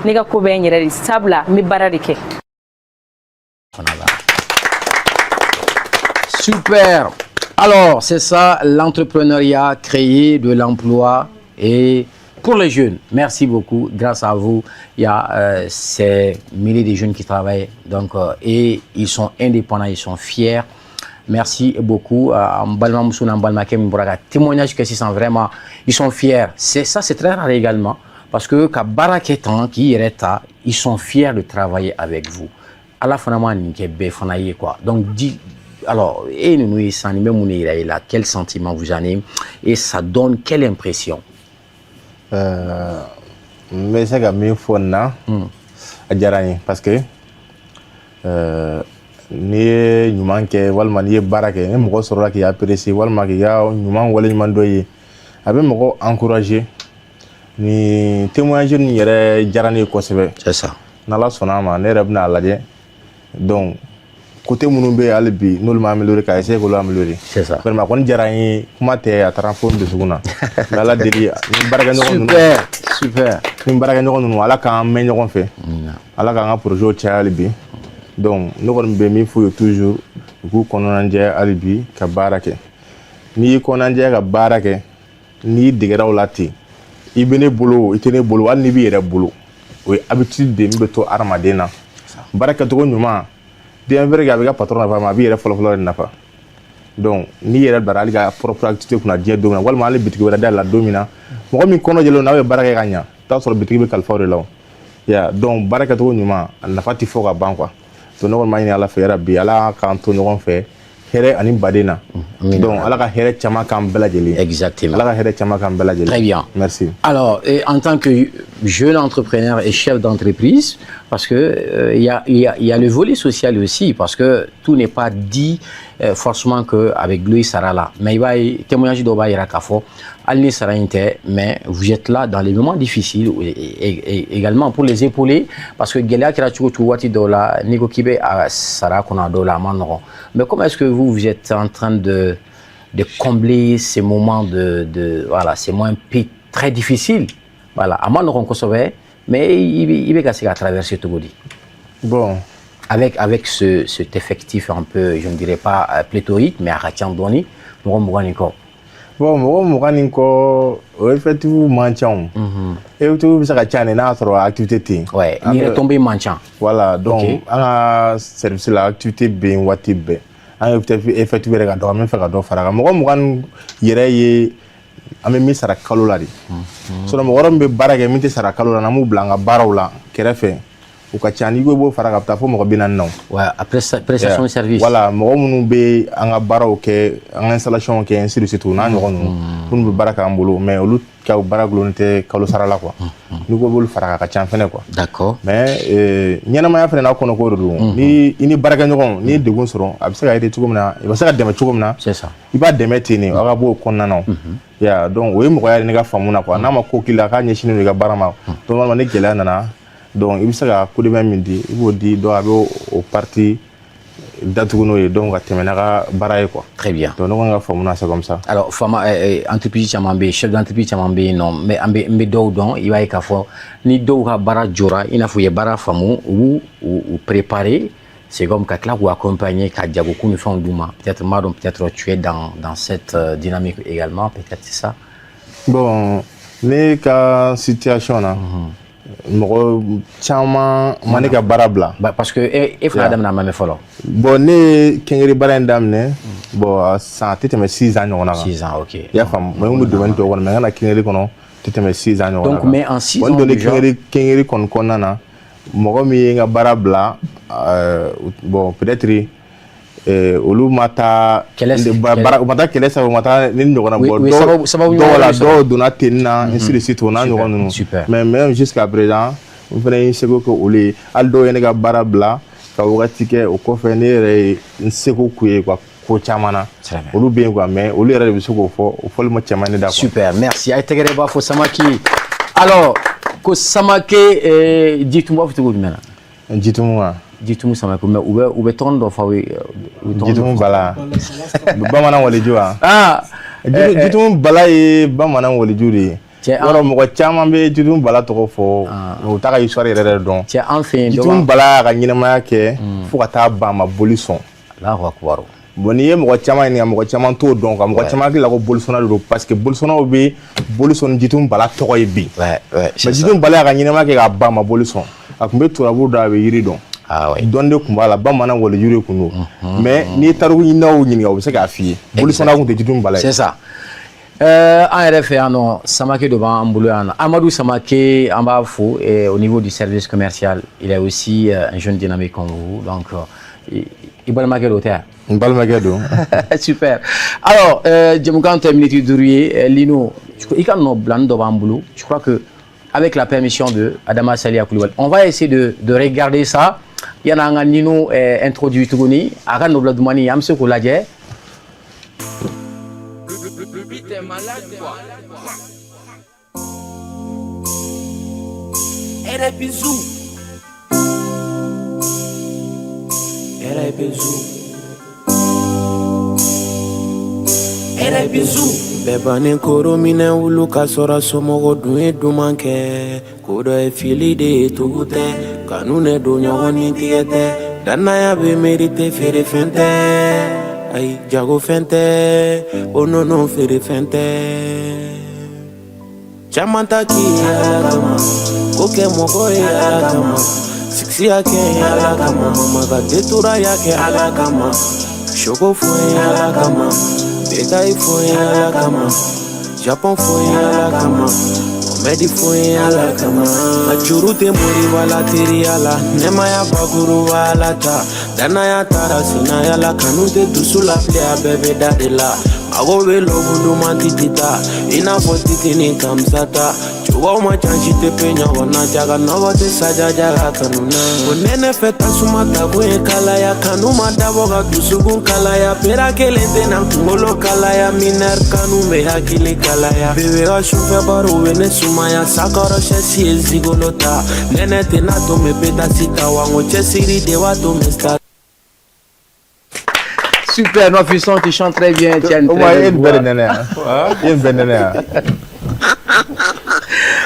Ne ka ko bɛɛ n yɛrɛ de, sabula n bɛ baara de kɛ. Super. Alors, c'est ça l'entrepreneuriat, créer de l'emploi et pour les jeunes. Merci beaucoup. Grâce à vous, il y a ces milliers de jeunes qui travaillent. Donc, et ils sont indépendants, ils sont fiers. Merci beaucoup. An balimamuso n'an balimakɛ min bɔra ka témoignage kɛ sisan, vraiment, ils sont fiers. C'est ça, c'est très rare également. Parce que ka baara kɛ tan, k'i yɛrɛ ta, ils sont fiers de travailler avec vous. Ala fana ma nin kɛ bɛɛ fana ye, quoi. Donc, di, alors, e ninnu ye sisan, nin bɛ mun de yira i la? Quel sentiment vous anime et ça donne quelle impression? N bɛ se ka min fɔ nin na, a diyara n ye, parce que n'i ye ɲuman kɛ walima n'i ye baara kɛ, ni mɔgɔ sɔrɔla k'i apprécier walima k'i ka ɲuman waleɲuman dɔ ye, a bɛ mɔgɔ encourager. Ni témoignage nin yɛrɛ diyara ne ye kosɛbɛ. C'est ça. N'Ala sɔnna a ma, ne yɛrɛ bɛna a lajɛ. Donc côté minnu bɛ yen hali bi n'olu ma améliorer, ka essayer k'olu améliorer. C'est ça. Vraiment, a kɔni diyara n ye, kuma tɛ, a taara fo n dusukun na. N bɛ Ala deli ni baarakɛɲɔgɔn ninnu. Super, super. Ni baarakɛɲɔgɔn ninnu, Ala k'an mɛn ɲɔgɔn fɛ. Ala k'an ka projet caya hali bi. Donc ne kɔni bɛ min f'u ye toujours, u k'u kɔnɔnajɛ hali bi ka baara kɛ. N'i y'i kɔnɔnajɛ ka baara kɛ, n'i degera o la ten, i bɛ ne bolo, i tɛ ne bolo, hali n'i b'i yɛrɛ bolo, o ye habitude de min bɛ to hadamaden na. Baara kɛcogo ɲuman, bien vrai que a bɛ ka patron nafa, mais a b'i yɛrɛ fɔlɔfɔlɔ de nafa. Donc n'i yɛrɛ bila hali ka propre activité kunna diɲɛ don min na, walima hali bitigi wɛrɛ dayɛlɛ la don min na, mɔgɔ min kɔnɔ jɛlen don, n'a bɛ baara kɛ ka ɲa, i t'a sɔrɔ bitigi bɛ kalifa o de la o ya. Donc baara kɛcogo ɲuman, a nafa tɛ fɔ ka ban, quoi. Donc ne kɔni b'a ɲini Ala fɛ yarabi, Ala k'an to ɲɔgɔn fɛ hɛrɛ ani baden na. Donc Ala ka hɛrɛ caman k'an bɛɛ lajɛlen. Exactement. Ala ka hɛrɛ caman k'an bɛɛ lajɛlen. Très bien. Merci. Alors, et en tant que jeune entrepreneur et chef d'entreprise, parce que il y a le volet social aussi, parce que tout n'est pas dit forcément qu'avec lui sera là. Mais il va y témoignage dɔ b'a yira k'a fɔ hali ni sara in tɛ, mais vous êtes là dans les moments difficiles et également pour les épauler, parce que gɛlɛya kɛra cogo cogo waati dɔw la, n'i ko k'i bɛ a sara kɔnɔ a dɔw la, a ma nɔgɔn. Mais comment est-ce que vous, vous êtes en train de combler ces moments de voilà, ces moments très difficiles? Voilà, a ma nɔgɔn kosɛbɛ, mais i bɛ ka se ka traverser cogo di? Bon. Avec cet effectif un peu, je ne dirais pas pléthorique, mais a ka ca dɔɔni, mɔgɔ 20 ni kɔ. Bon, mɔgɔ 20 ni kɔ, o effectif man ca o. Effectif bɛ se ka ca de n'a y'a sɔrɔ activité tɛ yen. Ouais, ni retombée man ca. Voilà, donc an ka service la, activité bɛ yen waati bɛɛ. An ka effectif yɛrɛ ka dɔgɔ, an bɛ fɛ ka dɔ fara a kan. Mɔgɔ 20 yɛrɛ ye an bɛ min sara kalo la de. Sinon mɔgɔ wɛrɛ min bɛ baara kɛ min tɛ sara kalo la, n'an b'u bila an ka baaraw la kɛrɛfɛ, u ka ca. N'i ko i b'o fara ka taa fo mɔgɔ 40 na o. Ouais, après prestation de service. Voilà, mɔgɔ minnu bɛ an ka baaraw kɛ, an ka installation kɛ, ainsi de suite, o n'a ɲɔgɔn ninnu, minnu bɛ baara k'an bolo, mais olu ka baara gulonnen tɛ kalo sara la, quoi. N'i ko i b'olu fara a kan, a ka ca fɛnɛ, quoi. Mais ɲɛnamaya fɛnɛ n'a kɔnɔko de don. Ni i ni baarakɛɲɔgɔn, n'i ye degun sɔrɔ, a bɛ se ka aider cogo min na, i bɛ se ka dɛmɛ cogo min na. C'est ça. I b'a dɛmɛ ten de, aw ka bɔ o kɔnɔna na o. Ya, donc o ye mɔgɔya ye ne ka faamu na, quoi. N'a ma ko k'i la k'a ɲɛsinnen don i ka baara ma, donc walima ni gɛlɛya nana, donc i bɛ se ka coup de main min di, i b'o di, donc a bɛ o partie datugu n'o ye, donc ka tɛmɛ n'a ka baara ye, quoi. Très bien. Donc ne kɔni ka faamu na, c'est comme ça. Alors, fama entreprise caman bɛ yen, chef d'entreprise caman bɛ yen nɔ, mais an bɛ n bɛ dɔw dɔn, i b'a ye k'a fɔ ni dɔw ka baara jɔra, i n'a fɔ u ye baara faamu, u b'u u préparer. C'est comme ka tila k'u accompagner ka jagokun ni fɛnw d'u ma. Peut-être m'a dɔn, peut-être tu es dans cette dynamique également, peut-être c'est ça. Bon, ne ka situation na, mɔgɔ caman ma ne ka baara bila. Bah, parce que e fana daminɛ a ma mɛn fɔlɔ. Bon, ne ye kɛnkɛri baara in daminɛ, bon, a san a tɛ tɛmɛ 6 ans ɲɔgɔnna kan. 6 ans, ok. I y'a faamu, mais n kun bɛ domaine tɔw kɔnɔ, mais n ka na kɛnkɛri kɔnɔ tɛ tɛmɛ 6 ans ɲɔgɔnna Donc, kan. mais en 6 Bon, ans n donnen déjà. kɛnkɛri kɔni kɔnɔna na, mɔgɔ min ye n ka baara bila, bon, peut-être olu ma taa Kɛlɛ baara, u ma taa kɛlɛ sababu, u ma taa ni ɲɔgɔnna Oui, bɔ. oui, sababu dɔw ɲuman la de sɔrɔ. Dɔw donna tenue na, ainsi de suite, o n'a ɲɔgɔn ninnu. Mais même jusqu'à présent, n fana ye n seko kɛ olu ye. Hali dɔw ye ne ka baara bila ka wagati kɛ, o kɔfɛ ne yɛrɛ ye n seko k'u ye quoi, ko caman na. Très bien. Olu bɛ yen quoi, mais olu yɛrɛ de bɛ se k'o fɔ, o fɔli ma cɛ man ne da quoi. Super, merci. A ye tɛgɛrɛ b'a fɔ Samake. Alors, ko Samake Jitumu b'a fɔ cogo jumɛn na? Jitumu wa? Jitumu Samake, mais u bɛ tɔgɔ dɔ fɔ aw ye. U bɛ tɔgɔ dɔ Jitumu fɔ. Bala, bamanan waliju wa? Ah, Jitumu Bala ye bamanan waliju de ye. Cɛ, Yɔrɔ mɔgɔ caman bɛ Jitumu Bala tɔgɔ fɔ, mais u t'a ka histoire yɛrɛ yɛrɛ dɔn. Cɛ, an fɛ yen dɔ Jitumu Bala y'a ka ɲɛnamaya kɛ fo ka taa ban, a ma boli sɔn. Allahu akbar. Bon, n'i ye mɔgɔ caman ɲininka, mɔgɔ caman t'o dɔn quoi. Mɔgɔ caman hakili la ko bolisɔnna de don, parce que bolisɔnnaw bɛ boli sɔn ni Jitumu Bala tɔgɔ ye bi. C'est Mais ça. Jitumu Bala y'a ka ɲɛnamaya kɛ k'a ban, a ma boli sɔn. A tun bɛ turabu dɔn, a bɛ yiri dɔn. Ah ouais. Dɔnni de tun b'a la, bamanan waliju de tun don. Mais n'i ye tariku ɲininaw ɲininka, u bɛ se k'a f'i ye. Bolisɔnna tun tɛ Jitumu Bala ye. C'est ça. An yɛrɛ fɛ yan nɔ, Samake dɔ b'an bolo yan nɔ, Amadou Samake, an b'a fo au niveau du service commercial. Il est aussi un jeune dynamique comme vous, donc i balimakɛ don tɛ yan? N balimakɛ don. Super. Alors, jɛmukan tɛ miniti 5 ye. Lino, i ka nɔ bilani dɔ b'an bolo. Je crois que avec la permission de Adama Salia Koulibaly, on va essayer de regarder ça. Yan'an ka Nino introduit tuguni, a ka nɔbila dumani, an bɛ se k'o lajɛ. Le beat est malade, quoi. RP Zou. RP Zou. RP Zou. Bɛɛ bannen koro minɛ wulu ka sɔrɔ somɔgɔ dun ye duman kɛ ko dɔ ye fili de ye tugu tɛ kanu ne don ɲɔgɔn ni tigɛ tɛ danaya bɛ mérite feere fɛn tɛ ayi jago fɛn tɛ o nɔnɔ feere fɛn tɛ caman ta k'i ye ala kama ko kɛ mɔgɔ ye ala kama sigisiya kɛ ala kama mama ka detura ya kɛ ala kama sogo fɔ ye ala kama betayi fɔ ye ala kama japon fɔ ye ala kama Mɛdi fɔ ye ala kama a juru tɛ moriba la teriya la nɛmaya bakuruba la ta danaya taara sinaya la kanu tɛ dusu la bilen a bɛɛ bɛ da de la mago bɛ lɔbu duman titi ta i n'a fɔ titi ni kamisa ta cogow ma ca si tɛ pe ɲɔgɔn na jaga nɔgɔ tɛ saja jaga kanu na o nɛnɛ fɛ tasuma ta kun ye kalaya kanu ma dabɔ ka dusukun kalaya pera kelen tɛ na kunkolo kalaya minɛri kanu bɛ hakili kalaya bebe ka sufɛ baro bɛ ne sumaya sakɔrɔ sɛsi ye zigolo ta nɛnɛ tɛ n'a to mɛ pétasi ta wa n ko cɛsiri de b'a to mɛ star. Super, non, Fiston, tu chantes très bien. Tu as une O très ma e belle nin bɛɛ de voix. nɛnɛ yan. I ye nin bɛɛ nɛnɛ yan.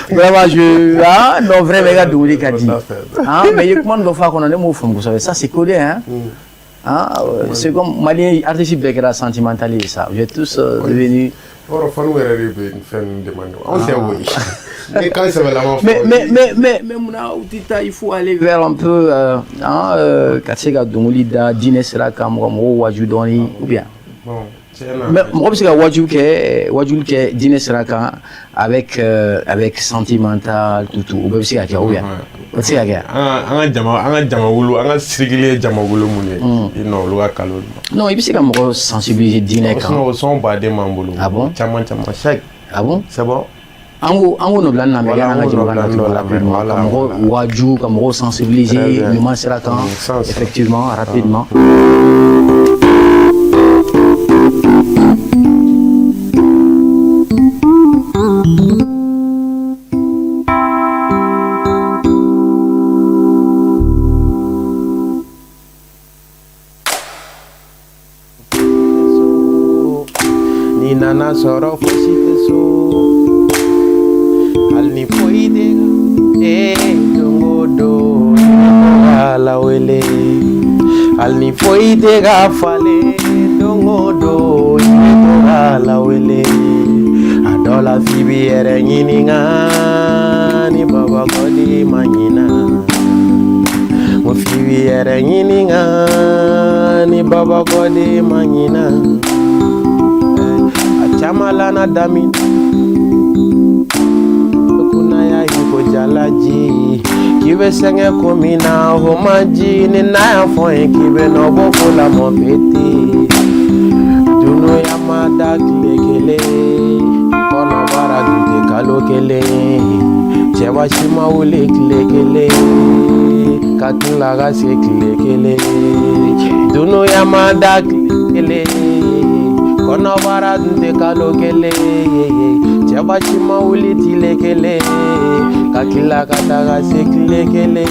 Vraiment, je. Ah, non, vraiment, gars, dɔnkili ka di. Ah, mais kuma dɔ fɔ a kɔnɔ, ne m'o faamu kosɛbɛ. Ça, c'est codé, hein. Ah, c'est comme malien artiste bɛɛ kɛra sentimental ye ça. Vous êtes tous devenus. Yɔrɔ fanu yɛrɛ de bɛ nin fɛn ninnu demande anw tɛ koyi ni kan sɛbɛlama fɔ. Mais munna u tɛ taa, il faut aller vers un peu, hein, ka se ka dɔnkili da diinɛ sira kan, mɔgɔ mɔgɔw waju dɔɔni ou bien. Bon, tiɲɛ na. Mais mɔgɔ bɛ se ka waju kɛ, wajuli kɛ diinɛ sira kan avec sentimental, tout tout, o bɛɛ bɛ se ka kɛ ou bien. O tɛ se ka kɛ. An ka jama wolo, an ka sirikili ye jama wolo mun ye i nɔ olu ka kalo ma. Non, i bɛ se ka mɔgɔ sensibiliser diinɛ kan. Sinon o son baden b'an bolo. Ah bon? Caman caman chaque. Ah bon? C'est bon. An k'o nɔbila nin lamɛn, Voilà, an ka an k'o jama nɔbila ka nin dɔ lamɛn, rapidement voilà, ka mɔgɔw voilà. waju, ka mɔgɔw sensibiliser Très bien. ɲuman sira kan. Ça. Effectivement, rapidement. Ni nana sɔrɔ fosi tɛ so hali ni foyi tɛ ee don o don ne bɛ ala wele. Hali ni foyi tɛ ka falen don o don i bɛ to k'a lawele a dɔ la f'i b'i yɛrɛ ɲininka ni Baba Kɔdi ma ɲina ko f'i b'i yɛrɛ ɲininka ni Baba Kɔdi ma ɲina a caman la na daminɛ kunaya i ko jalaji k'i bɛ sɛgɛn ko min na o ma ji ni n'a y'a fɔ n ye k'i bɛ nɔ bɔ ko la mon petit dunuya ma da tile kelen kɔnɔbara dun tɛ kalo kelen cɛba si ma wuli tile kelen ka tila ka se tile kelen dunuya ma da tile kelen kɔnɔbara dun tɛ kalo kelen cɛba si ma wuli tile kelen ka tila ka taga se tile kelen.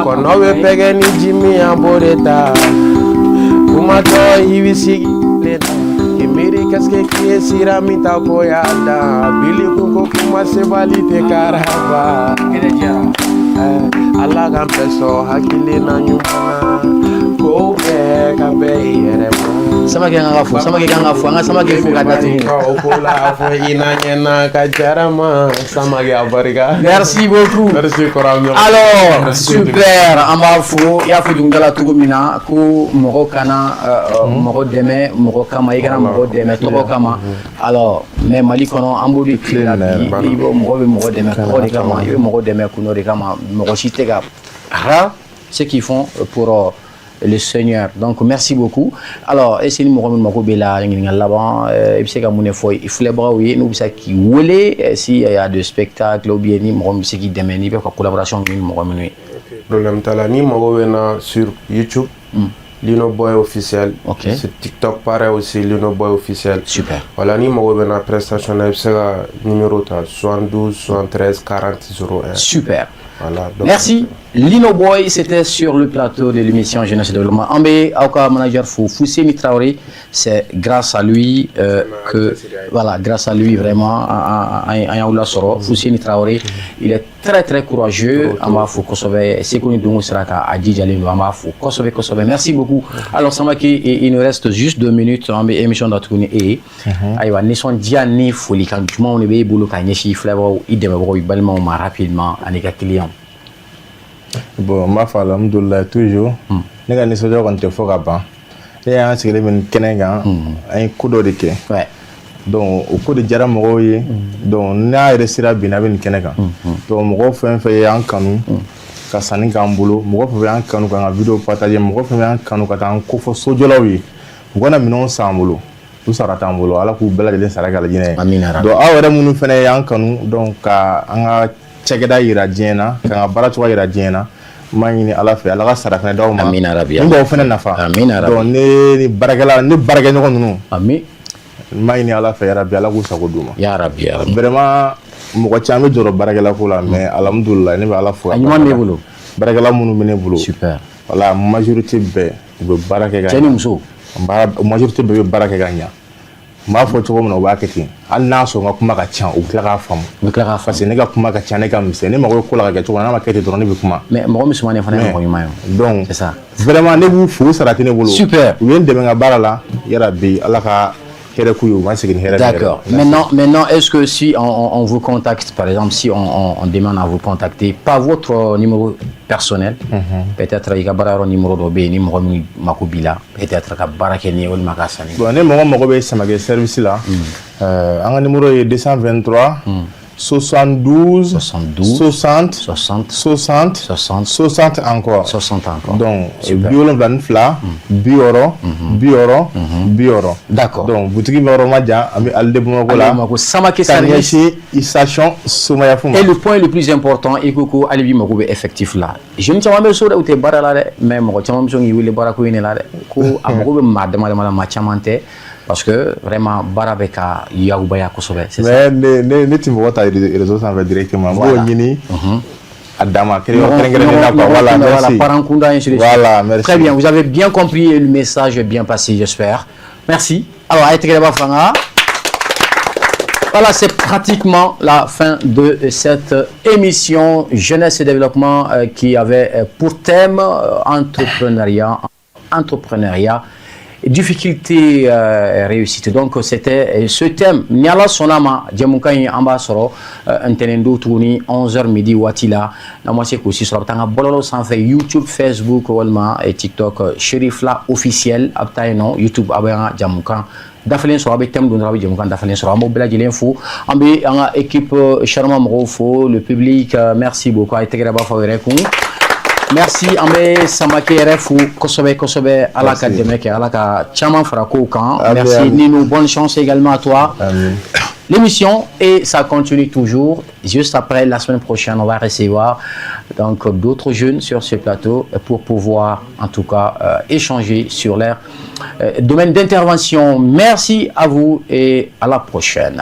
Kɔnɔ bɛ pɛgɛ ni ji min an b'o de ta kuma dɔ i bɛ sigi le na k'i miiri qu'est-ce que k'i ye sira min ta ko y'a dan bili ko ko kuma sebali tɛ karaba Ala k'an bɛɛ sɔn hakilina ɲuman na ko bɛɛ ka bɛn i yɛrɛ ma. Samakɛ an ka fo, Samakɛ kan ka fo, an ka Samakɛ fo ka datugu. O ko la fo i na ɲɛna ka jarama Samakɛ a barika. Merci beaucoup. Merci kɔrɔ. Alors, super, an b'a fo, i y'a fɔ dugukala la cogo min na ko mɔgɔ kana mɔgɔ dɛmɛ mɔgɔ kama, i kana mɔgɔ dɛmɛ tɔgɔ kama. Alors, mais Mali kɔnɔ an b'o de tile la bi, i bɛ mɔgɔ bɛ mɔgɔ dɛmɛ tɔgɔ de kama, i bɛ mɔgɔ dɛmɛ kun dɔ de kama, mɔgɔ si tɛ ka rare ceux qui font pour le Seigneur. Donc merci beaucoup. Alors, est-ce que ni mɔgɔ min mako b'i la ɲininkali laban, i bɛ se ka mun de fɔ i filɛbagaw ye n'u bɛ se k'i wele s'il y a des spectacles ou bien ni mɔgɔ min bɛ se k'i dɛmɛ n'i bɛ ka collaboration kɛ ni mɔgɔ minnu ye. Problème t'a la, ni mago bɛ na sur YouTube, Lino Boy officiel. Sur TikTok pareil aussi, Lino Boy officiel. Super. Voilà, ni mago bɛ na prestation na, i bɛ se ka numéro ta 72 73 40 01. Super. Voilà, donc, Merci. Lino Boy, c'était sur le plateau de l'émission Jeunesse et Développement. An bɛ aw ka manager fo Fousseni Traoré, c'est grâce à lui que voilà, grâce à lui vraiment an y'aw lasɔrɔ. Fousseni Traoré, il est très très courageux. An b'a fo kosɛbɛ, seko ni donko sira kan a jijalen don, an b'a fo kosɛbɛ kosɛbɛ. Merci beaucoup. Alors Samake, il nous reste juste 2 minutes, an bɛ émission datugu ni e ye. Ayiwa, nisɔndiya ni folikan jumɛnw de b'e bolo ka ɲɛsin i filɛbagaw, i dɛmɛbagaw, i balimaw ma rapidement ani ka client? Bon, n b'a fɔ alhamdulilayi toujours. Ne ka nisɔndiya kɔni tɛ fɔ ka ban. Ne y'an sigilen bɛ nin kɛnɛ kan, an ye ko dɔ de kɛ. Donc o ko de diyara mɔgɔw ye. Donc n'a yɛrɛ sera bi n'a bɛ nin kɛnɛ kan. Donc mɔgɔw fɛn fɛn y'an kanu ka sanni k'an bolo, mɔgɔ fɛn fɛn y'an kanu k'an ka vidéo partager, mɔgɔ fɛn fɛn y'an kanu ka taa an kofɔ sojɔlaw ye, u kana minɛnw san an bolo, u sara t'an bolo, Ala k'u bɛɛ lajɛlen sara kɛ alijinɛ ye. Amina. Donc aw yɛrɛ minnu fɛnɛ y'an kanu, donc ka an ka cakɛda yira diɲɛ na, k'an ka baara cogoya yira diɲɛ na, n b'a ɲini Ala fɛ Ala ka sara fɛnɛ d'aw ma. Amina rabi. Min b'aw fɛnɛ nafa. Amina rabi. Donc ne ni baarakɛla, ne baarakɛɲɔgɔn ninnu. Ami. N b'a ɲini Ala fɛ yarabi Ala k'u sago d'u ma. Ya rabi ya rabi. Vraiment mɔgɔ caman bɛ jɔrɔ baarakɛla ko la, mais alhamdulilayi ne bɛ Ala fo. A ɲuman b'e bolo. Baarakɛla minnu bɛ ne bolo. Super. Voilà, majorité bɛɛ u bɛ baara kɛ ka ɲɛ. Cɛ ni muso. Baara majorité bɛɛ bɛ baara kɛ ka ɲɛ. N b'a fɔ cogo min na, u b'a kɛ ten. Hali n'a sɔrɔ n ka kuma ka ca, u bɛ tila k'a faamu. U bɛ tila k'a faamu. Parce que ne ka kuma ka ca, ne ka misɛn, ne mago bɛ ko la ka kɛ cogo min na, n'a ma kɛ ten dɔrɔn ne bɛ kuma. Mais mɔgɔ min sumanen fana ye mɔgɔ ɲuman ye. Donc c'est ça. Vraiment ne b'u fo, sara tɛ ne bolo. Super. U ye n dɛmɛ n ka baara la, yarabi Ala ka hɛrɛ k'u ye, u ma segin ni hɛrɛ min yɛrɛ. D'accord. Maintenant, est-ce que si on vous contacte, par exemple, si on demande à vous contacter, pas votre numéro personnel, peut-être i ka baara yɔrɔ numéro dɔ bɛ yen ni mɔgɔ min mako b'i la, peut-être ka baara kɛ ni ye walima ka sanni. Bon, ne mɔgɔ mago bɛ Samakɛ service la, an ka numéro ye 223 72 72 60 60 60 60 60 encore. 60 encore. Donc Super. 72 60 60 60. D'accord. Donc boutique bɛ yɔrɔ ma jan, an bɛ Alide Bamakɔ la. Alide Bamako, Samake Ka Service. ɲɛsin station Somayafu ma. Et le point le plus important, i ko ko hali bi mago bɛ effectif la. Jeune caman bɛ so dɛ, u tɛ baara la dɛ, mais mɔgɔ caman bɛ sɔn k'i wele baarako in de la dɛ. Ko a mago bɛ maa dama dama la, maa caman tɛ. Parce que vraiment baara bɛ ka yakubaya kosɛbɛ. C'est ça. Mais ne ti mɔgɔ ta réseau sanfɛ directement. N b'o Voilà. ɲini a dan ma kɛrɛnkɛrɛnnen na quoi. Voilà, Voilà, merci. parent kunda, ainsi de suite. Voilà, merci. Très bien, vous avez bien compris et le message est bien passé, j'espère. Merci. Alors, a ye tɛgɛrɛ b'a fanga. Voilà, c'est pratiquement la fin de cette émission Jeunesse et Développement qui avait pour thème entrepreneuriat, entrepreneuriat, difficulté, réussite. Donc c'était ce thème. Ni Ala sɔnna ma, jɛmukan in an b'a sɔrɔ ntɛnɛn don tuguni 11h midi waati la. N'an ma se k'o si sɔrɔ, a bɛ taa an ka bɔlɔlɔ sanfɛ, YouTube, Facebook walima TikTok, Cherifla officiel. A bɛ taa yen nɔ, YouTube, a bɛ an ka jɛmukan dafalen sɔrɔ. A bɛ thème don dɔrɔn, a bɛ jɛmukan dafalen sɔrɔ. An b'o bɛɛ lajɛlen fo. An bɛ an ka équipe charmant mɔgɔw fo, le public, merci beaucoup. A ye tɛgɛrɛ b'a fɔ aw yɛrɛ kun. Merci. An bɛ Samake yɛrɛ fo kosɛbɛ kosɛbɛ. Ala ka dɛmɛ kɛ, Ala ka caman fara kow kan. Merci Nino, bonne chance également à toi. L'émission, et ça continue toujours. Juste après, la semaine prochaine, on va recevoir donc d'autres jeunes sur ce plateau pour pouvoir en tout cas échanger sur leur domaine d'intervention. Merci à vous et à la prochaine.